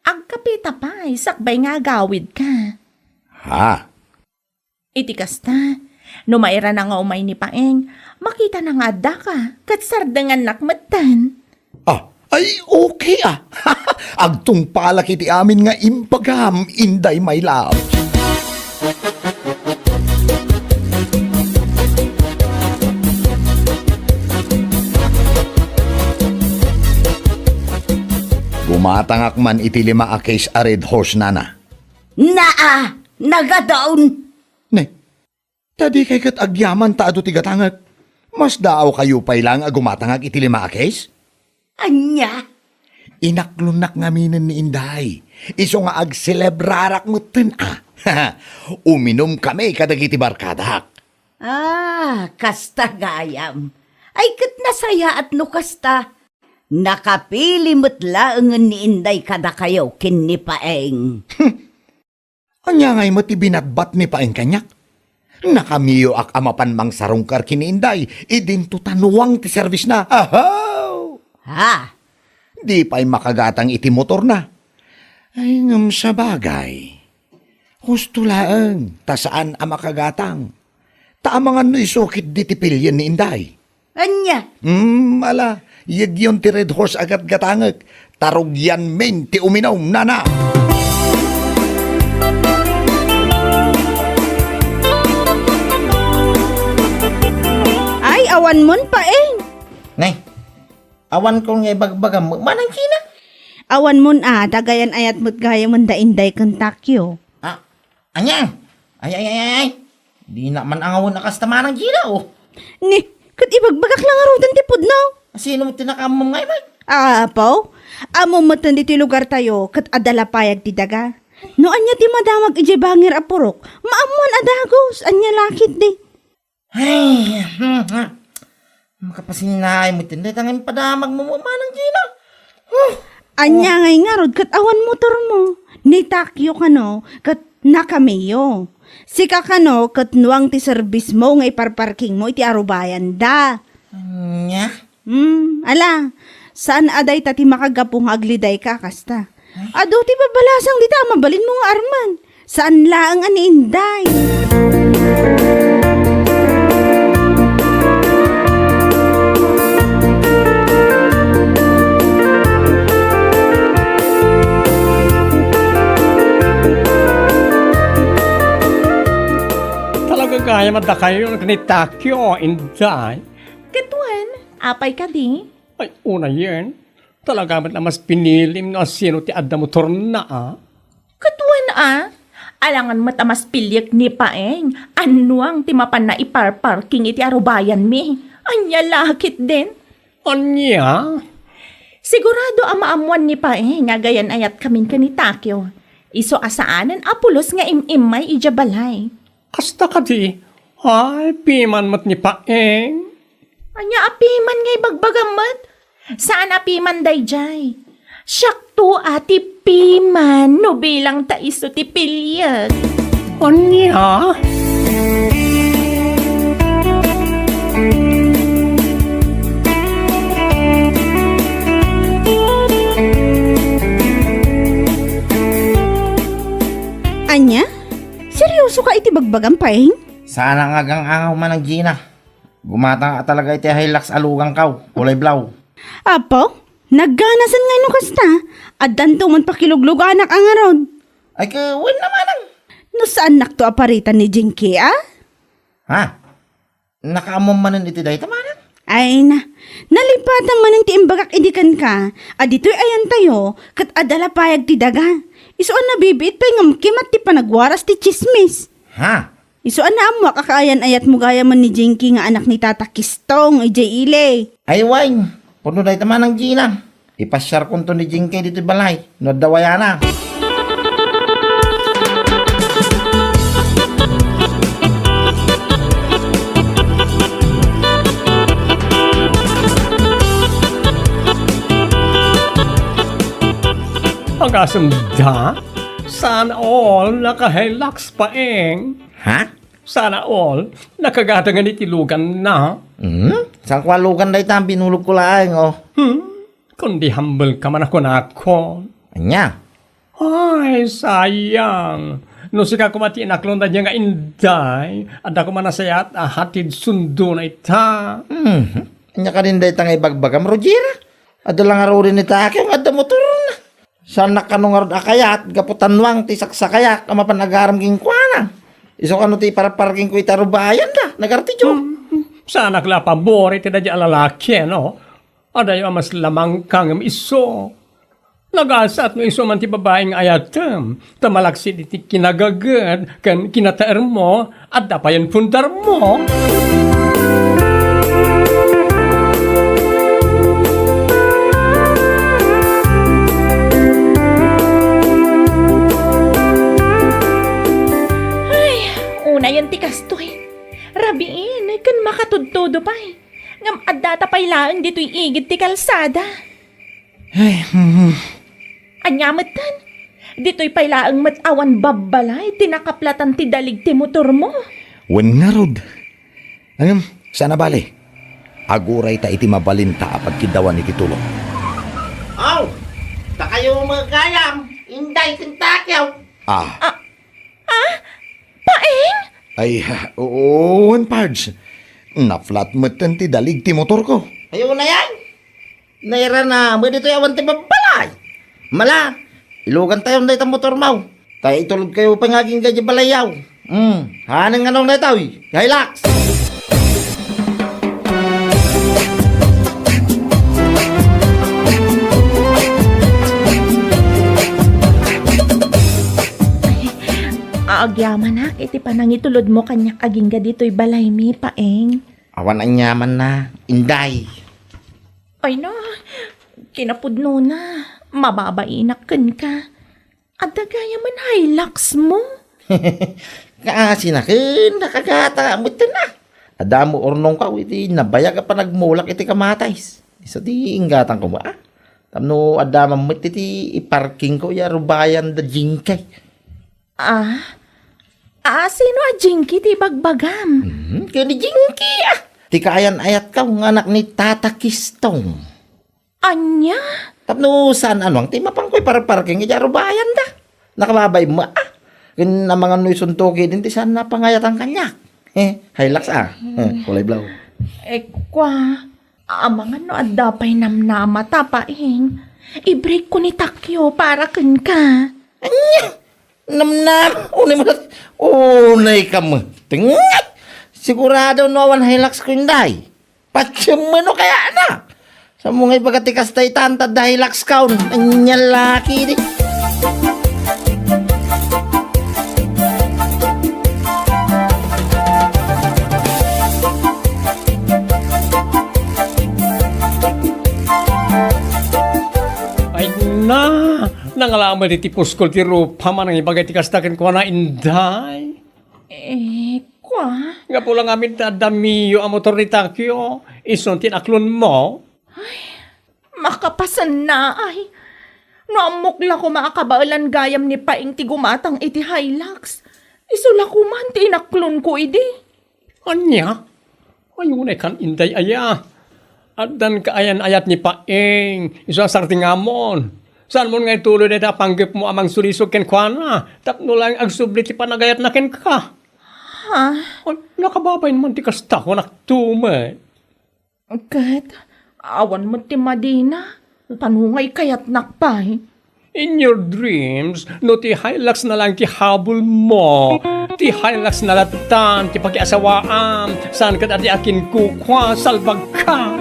agkapita pay sakbay nga agawidka. Ha? Iti kasta, no mairana nga umay ni Paeng, makitana nga addaka, ket sardengannak metten. Ah, ay, okay a. Agtungpalak iti amin nga imbagam, Inday my love. Gumatangak man iti lima a case a Red Horse, nana. Naa, nagadon. Ne, ta dikay ket agyaman ta adu ti gatangek. Mas daawkayo pay laeng a gumatangak iti lima a case? Ania? Inaklonnak ngaminen ni Inday. Isu nga agselebrarak metten a. Uminumkami kadagiti barkadak. Ah, kasta gayam. Ay, ket nasayaat no kasta. Nakapili met laengen ni Inday kadakayo ken ni Paeng. Ania ngay met ti binatbat ni Paeng kaniak? Nakamiyoak a mapan mangsarungkar ken ni Inday, idinto ta nuang ti serbisna. Ahaw! Ha? Di pay makagatang iti motorna. Ay, ngem sabagay. Husto laeng, ta saan a makagatang. Ta amangan no isu ketdi ti pilien ni Inday. Ania? Hmm, ala, yegyon ti Red Horse a gatgatangek. Ta rugianmin ti uminum, nana. Ay, awanmon, Paeng. Nay, awankon nga ibagbagam, Manang Gina. Awanmon a, dagayan-ayat met gayamen da Inday ken Takyo. Ah, ania? Ay, ay, ay, ay, ay. Dina man angawen a kasta, Manang Gina, oh. Ni, ket ibagbagak la ngaruden ti pudno. Sino met ti nakaammom nga ibagbagak? Ah, apo? Ammom met ditoy lugartayo, ket adda la payag ti daga. No ania ti madamag idiay bangir a purok, maammoan a dagus, ania la ketdi. Ay, hmm, hmm. Makapasinnaay met dayta nga impadamagmo, Manang Gina. Huh. Ania ngay ngarud ket awan motormo? Ni Takyo kano ket nakamiyo. Sika kano ket nuang ti serbismo nga iparparkingmo iti arubayanda. Ania? Hmm, ala, saan a dayta ti makagapu nga aglidayka a kasta. Adu ti babalasang dita a mabalinmo nga arman. Saan laeng a ni Inday. Talaga gayam a dakayo ken ni Takyo, Inday. Ket wen, apay kadi? Ay, unayen. Talaga met a mas pinilim no asino ti adda motorna, a? Ket wen, a? Alangan met a mas piliek ni Paeng, a nuang ti mapanna iparparking iti arubayanmi. Ania la ketdin? Ania? Sigurado a maammoan ni Paeng a gayan-ayatkamin ken ni Takyo. Isu a saanen a pulos nga im-immay idiay balay. Kasta kadi, ay, piman met ni Paeng. Ania a piman nga ibagbagam met? Saan a piman daydiay. Siakto a ti piman no bilang ta isu ti piliek. Ania? Ania? Seryoso ka iti bagbagam, Paeng? Saan a nga agang-angaw, Manang Gina. Gumatang a talaga iti Hilux a lugankaw, kulay blaw. Apo, nagganasen ngay no kasta. Addanto man pakilugluganak a ngarud. Ay, ket wen a, Manang. No saannakto a paritan ni Jinky, a? Ha? Nakaammom manen iti dayta, Manang? Ay na, nalipatan manen ti imbagak idi kenka, a ditoy ayantayo, ket adda la payag ti daga. Isu a nabibiit pay ngem kimat ti panagwaras ti tsismis. Ha? Isu a naammoak a kaayan-ayatmo gayamen ni Jinky nga anak ni Tata Kistong idiay ili. Ay, wen, pudno dayta, Manang Gina. Ipasiarkonto ni Jinky ditoy balay no adda wayana. Agasem da? Sana all, naka-Hilux, Paeng. Ha? Sana all, nakagatangan iti luganna. Hmm? Saan ko a lugan dayta, binulogko laeng, oh. Hmm? Kundi humble ka man a kunakon. Ania? Ay, sayang. No sika koma ti inaklon daydiay nga Inday, adda koma nasayaat a hatid sundona ita. Hmm. Ania kadin dayta nga ibagbagam, Rogera? Adda la ngaruden ni Takyo nga adda motorna. Saannak kano ngarud a kayat gapu ta nuang ti saksakayak a mapan agaram kenkuana. Isu kano ti iparparkingko iti arubayanda, nagartidyo. Hmm, saanak la a pabor iti daydiay a lalaki, no? Adayo a mas lamangka ngem isu. Nagasat no isu man ti babai nga ayatem, ta malaksid iti kinagaged ken kinataermo, adda payen pundarmo. Ay, unayen ti kastoy. Rabiin ken makatudtudo pay. Ngem addata pay laeng ditoy igid ti kalsada. Ay, hmm. Ania metten? Ditoy pay laeng met awan babbalay ti nakaplatan ti dalig ti motormo. Wen ngarud. Ngem, saan a bale. Aguray ta iti mabalinta a pagkiddawan iti tulong. Aw, ta kayo met gayam, Inday ken Takyo. Ah. Ah, ah, Paeng? Ay, wen, Pards. Na-flat metten ti dalig ti motorko. Kayo na yan? Nairana, mo ditoy awan ti babbalay. Mala, ilugantayon dayta motormaw. Ta itulodkayo pay nga agingga diay balayyaw. Hmm, hanen nga nung daytoy, Hilux. Ay, agyamanak iti panangitulodmo kaniak agingga ditoy balaymi, Paeng. Awan aniamanna, Inday. Ay na, kinapudnona, mababainak kenka. Adda gayamen Hiluxmo? Kaasina ken nakagata met na. Adda mo urnongko iti nabayag a panagmulak iti kamatis. Isu ti inggatangko met, ah. Tapno adda man met iti iparkingko ya rubayan da Jinky. Ah? Ah, sino a Jinky ti ibagbagam? Hmm, ken ni Jinky, ah. Ti kaayan-ayatko nga anak ni Tata Kistong. Ania? Tapno saan a nuang ti mapanko iparparking idiay arubayan da. Nakababain mo, ah. Ken amangan no isunto ketdin ti saan a pangayatan kaniak. Eh, Hilux, ah. Eh, kulay blue. Eh, kwa, amangan no adda pay namnamata, Paeng. I-break ko ni Takyo para kenka. Ania? Namnam, unay mo, unay ka mo. Tingat! Sigurado no awan Hilux ko, Inday. Patiem no kaya na. Sa mo nga ibaga ti kasta itan, tadda Hilux kaon. Anya laki di. Ay na, nangalaman iti puskol ti rupa manang ibaga ti kasta kenkuana, Inday. Eh, kwa? Gapu la ngamin ta adda Mio a motor ni Takyo, isun ti inaklonmo. Ay, makapasenna, ay. No ammok la koma a kabaelan gayam ni Paeng ti gumatang iti Hilux, isu la koma ti inaklonko idi. Ania? Ay, unay kan, Inday aya. Addan kaayan-ayat ni Paeng, isu a sartingamon. Saanmon nga ituloy dayta a panggepmo a mangsulisog kenkuana, tapno laeng agsubli ti panagayatna kenka. Ha? Ay, nakababain man ti kasta, kunak tumet. Ket, awan met ti madina, panungay kayatnak pay. In your dreams, no ti Hilux na lang ti habol mo, ti Hilux na lattan ti pakiasawaam, saan ket a di akinkukua, salbag ka!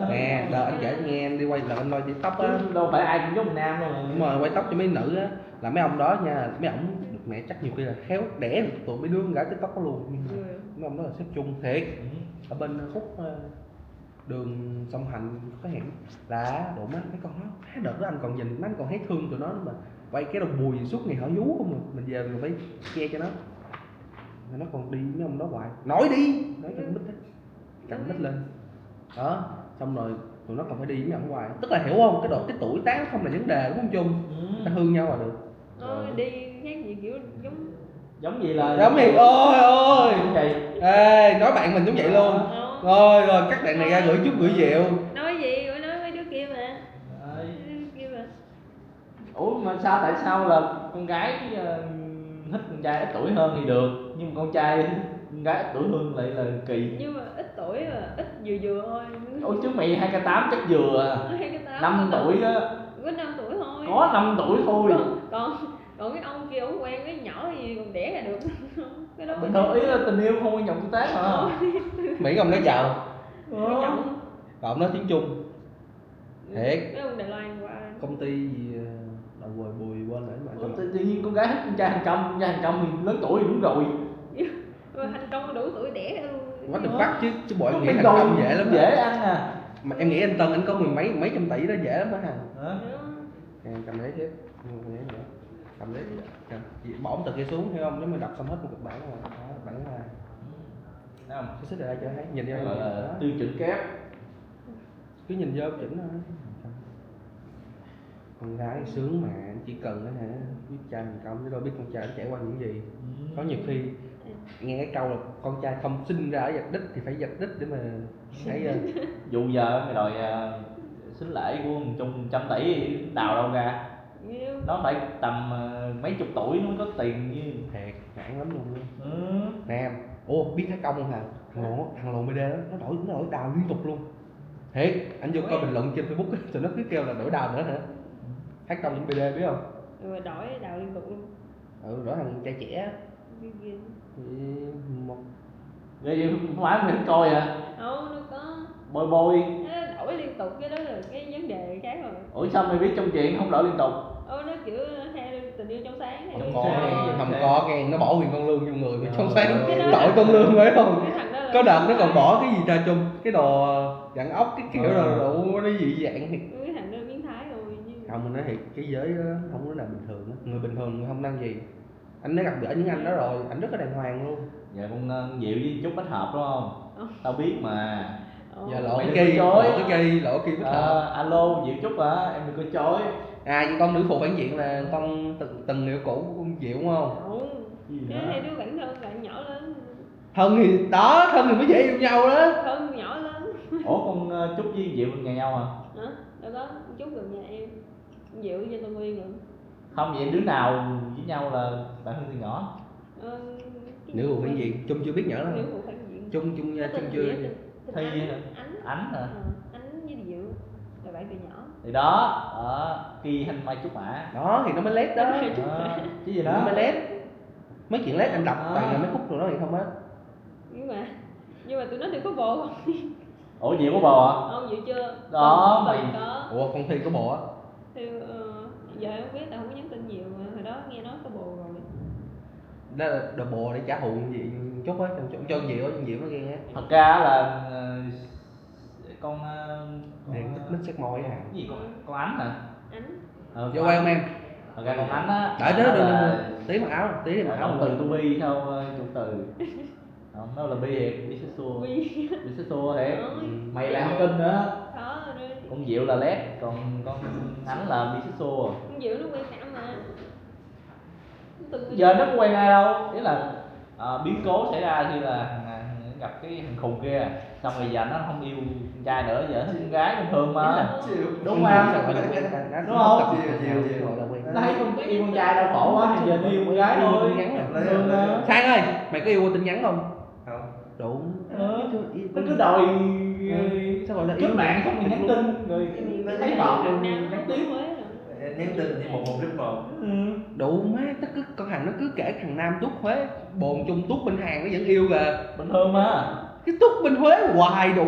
Nè, đó, anh kể nghe đi quay lại anh nói đi tóc á. Chứ đâu phải ai cũng giống Nam đâu mà. Đúng rồi, quay tóc cho mấy nữ á, là mấy ông đó nha, mấy ông được mẹ chắc nhiều khi là khéo đẻ được tụi mấy đứa con gái TikTok đó luôn. Ừ. Mấy ông đó là xếp chung thiệt. Ừ. Ở bên khúc, ờ, đường Sông Hạnh có hẻm là độ má mấy con nó, cái đợt đó anh còn nhìn nó, anh còn thấy thương tụi nó mà quay cái đầu bùi suốt ngày hở vú không à. Mình về mình phải che cho nó. Mà nó còn đi mấy ông đó hoài. Nói đi, nói cho nó mít á. Cặn mít lên. Đó, xong rồi tụi nó còn phải đi với ông hoài. Tức là, hiểu không? Cái độ, cái tuổi tác không là vấn đề, đúng không Trung? Ừ. Ta thương nhau là được. Ờ, đi khác gì, kiểu, giống, giống gì là giống gì? Ôi, ôi. Vậy. Ê, nói bạn mình giống vậy luôn. Ờ. Rồi, rồi, cắt đoạn này ra, gửi chút gửi dịu. Nói gì? Ủa, nói mấy đứa kia mà. Đấy. Mấy đứa kia mà. Ủa, mà sao, tại sao là con gái, ờ, thích con trai ít tuổi hơn thì được, nhưng mà con trai con gái ít tuổi hơn lại là kỳ? Nhưng mà ít tuổi mà, ít vừa vừa thôi. Ủa, chứ mày hai k tám chắc vừa à. Hai k tám. Năm tuổi á. Có năm tuổi thôi. Có năm tuổi thôi. Còn, còn, còn cái ông kia, ông quen cái nhỏ gì còn đẻ ra được. Cái đó bình thường, ý là tình yêu không quan trọng tuổi tác hả? Ờ. Mỹ không nói chào. Ờ. Quan trọng. Còn nói tiếng Trung. Thiệt. Mấy ông Đài Loan qua. Công ty gì, ờ, đòi bồi bùi quên rồi mà. Ủa, tự, tự nhiên con gái thích con trai hàng trăm, con trai hàng trăm thì lớn tuổi thì đúng rồi. Mà thành công đủ tuổi đẻ luôn. What the fuck chứ, chứ bộ em nghĩ thành công dễ lắm. Dễ ăn à. Mà em nghĩ anh Tân, anh có mười mấy, mấy trăm tỷ đó dễ lắm đó hả? Hả? Nè, cầm lấy chứ. Cầm lấy. Cầm. Bỏ ống tật kia xuống, hiểu không? Nếu mà đập xong hết một kịch bản rồi. Đó, bản là. Thấy không? Xích xích lại cho thấy, nhìn vô. Cái gọi là tiêu chuẩn kép. Cứ nhìn vô chỉnh thôi. Con gái sướng mà, chỉ cần á hả, biết trai thành công chứ đâu biết con trai nó trải qua những gì. Có nhiều khi nghe cái câu là con trai không sinh ra ở vạch đích thì phải vạch đích để mà thấy, ờ, Vụ giờ mày đòi, ờ, sính lễ của một trăm, trăm tỷ đào đâu ra? Nó phải tầm, ờ, mấy chục tuổi nó mới có tiền chứ. Thiệt, nản lắm luôn á. Nè, ủa, biết Thái Công không hả? Thằng Lộn, thằng Lộn B D đó, nó đổi, nó đổi đào liên tục luôn. Thiệt, anh vô coi bình luận trên Facebook, tụi nó cứ kêu là đổi đào nữa hả? Thái Công B D biết không? Ừ, đổi đào liên tục luôn. Ừ, đổi thằng trai trẻ. Ghê ghê. Thì một Vậy không phải mình coi hả? Không, đâu có. Bôi bôi. Nó đổi liên tục, cái đó là cái vấn đề khác rồi. Ủa sao mày biết trong chuyện không đổi liên tục? Ơ, nó kiểu theo tình yêu trong sáng này. Không có nghe, không có nghe, nó bỏ Huyền Con Lương vô người mà trong sáng đổi Con Lương phải không? Cái thằng đó là Có đợt nó còn bỏ cái gì ra trong cái đồ dặn ốc cái kiểu là đủ nó dị dạng thì Cái thằng đó là biến thái rồi chứ. Không, mình nói thiệt, cái giới đó không có nào bình thường á. Người bình thường người không năng gì. Anh đã gặp gỡ những anh đó rồi, anh rất là đàng hoàng luôn. Giờ con, ờ, Diệu với Trúc kết hợp đúng không? Tao biết mà. Giờ Ủa? Mày đừng có chối. Lỗi cái kỳ, lỗi cái kỳ kết hợp. Ờ, alo Diệu Trúc hả? Em đừng có chối. À, con nữ phụ phản diện là con từng, từng người cũ của con Diệu đúng không? Ủa? Gì Cái hả? Hai đứa bạn thân bạn nhỏ lớn. Thân thì đó, thân thì mới dễ yêu nhau đó. Thân nhỏ lớn. Ủa con, ờ, Trúc với Diệu gần nhà nhau hả? Hả? Đâu có, Trúc gần nhà em. Diệu với Tân Nguyên rồi. Không, vậy đứa nào với nhau là bạn thân từ nhỏ? Ờ, cái Nữ vụ phản gì? Chung chưa biết nhớ lắm. Nữ vụ phản diện. Chung, chung, chung chưa. Thi hả? Anh. Anh hả? Ờ, anh với Diệu là bạn từ nhỏ. Thì đó, đó, Kỳ Thanh Mai Trúc Mã. Đó, thì nó mới lết đó. Anh Mai Trúc Mã. Đó, chứ gì đó. Nó mới lết. Mấy chuyện lết anh đọc toàn là mấy khúc rồi đó thì không á. Nhưng mà, nhưng mà tụi nó thì có bồ không? Ủa, Diệu có bồ hả? Không, Diệu chưa. Đó, Còn mày có. Ủa, con Thi có bồ á? Thì, ờ, giờ không biết, tao không có nhắn tin nhiều mà. Hồi đó nghe nói có bồ rồi. Đó là đòi bồ để trả thù gì chút á, trong, trong, trong Diệu á, trong Diệu nó ghen á. Thật ra là, ờ, con, ờ, Điện con, tức ờ, mít sắc môi hả? Cái gì con, con Ánh hả? Ánh. Ờ, Vô con quay Ánh. Không em? Thật ra con Ánh á, Đợi, đợi, đó đợi, là đợi, đợi. Tí mặc áo, tí mặc áo. Động từ to be sao, ờ, chủ từ. Không, nó là bi, bisexual. Bi. Bisexual hả? Ôi. Mày lại không tin nữa. Khó rồi. Con Diệu là lét, còn con Ánh là bisexual. Con Diệu nó quen cả mà. Giờ nó có quen ai đâu, ý là, à, biến cố xảy ra thì là thằng, thằng gặp cái thằng khùng kia, xong rồi giờ nó không yêu con trai nữa, giờ nó thích con gái bình thường mà. Chịu. Đúng không? Sao gọi là quen ta? Nó Đúng không? Chịu, chịu, chịu. Gọi là quen. Nó thấy con, nó yêu con trai đau khổ quá thì giờ nó yêu con gái thôi. Bình thường mà. Khang ơi, mày có yêu qua tin nhắn không? Không. Đúng. Ờ, nó cứ đòi, sao gọi là cướp mạng không thì nhắn tin, rồi thấy vợ mình nhắn tin. Nhắn tin thì một một group một. Đủ má, tức cứ con thằng nó cứ kể thằng Nam tuốt Huế, bồ chung tuốt bên Hàn nó vẫn yêu kìa. Bình thường mà. Cái tuốt bên Huế hoài đủ.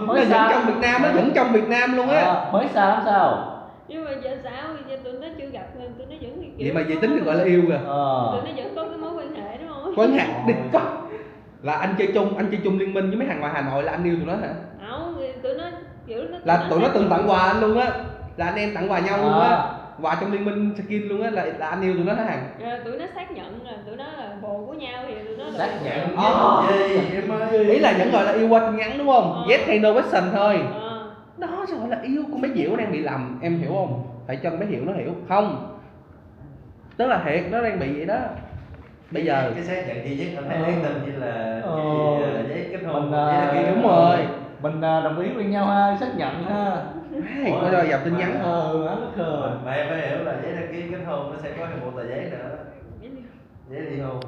Nó vẫn trong Việt Nam, nó vẫn trong Việt Nam luôn á. Ờ, Huế xa lắm sao? Nhưng mà giờ sao, giờ tụi nó chưa gặp nên tụi nó vẫn kiểu Vậy mà vậy tính được gọi là yêu kìa. Ờ. Tụi nó vẫn có cái mối quan hệ đúng không? Quan hệ địch có. Là anh chơi chung, anh chơi chung liên minh với mấy thằng ngoài Hà Nội là anh yêu tụi nó hả? Không, tụi nó, kiểu, nó Là tụi nó từng tặng quà anh luôn á. Là anh em tặng quà nhau luôn á. À. Quà trong liên minh skin luôn á, là, là anh yêu tụi nó hả Hằng? Ờ, tụi nó xác nhận là tụi nó là bồ của nhau thì tụi nó là Xác nhận Ờ. Gì em ơi? Ý là vẫn gọi là yêu qua tin nhắn đúng không? Ờ. Yes hay no question thôi. Ờ. Đó sao gọi là yêu, con bé Diệu đang bị lầm, em hiểu không? Phải cho con bé Diệu nó hiểu không? Tức là thiệt nó đang bị vậy đó. Bây giờ Cái xác nhận duy nhất anh thấy Ờ. đáng tin như là Ờ. cái gì, ờ, giấy kết hôn, Mình, ờ, giấy đăng ký kết Đúng hôn. Rồi. Mình, ờ, đồng ý với nhau ha, xác nhận ha. Hey, Ủa, có cho dòng tin nhắn. Ờ, ấn khờ. Mà em phải hiểu là giấy đăng ký kết hôn nó sẽ có thêm một tờ giấy nữa. Giấy ly hôn.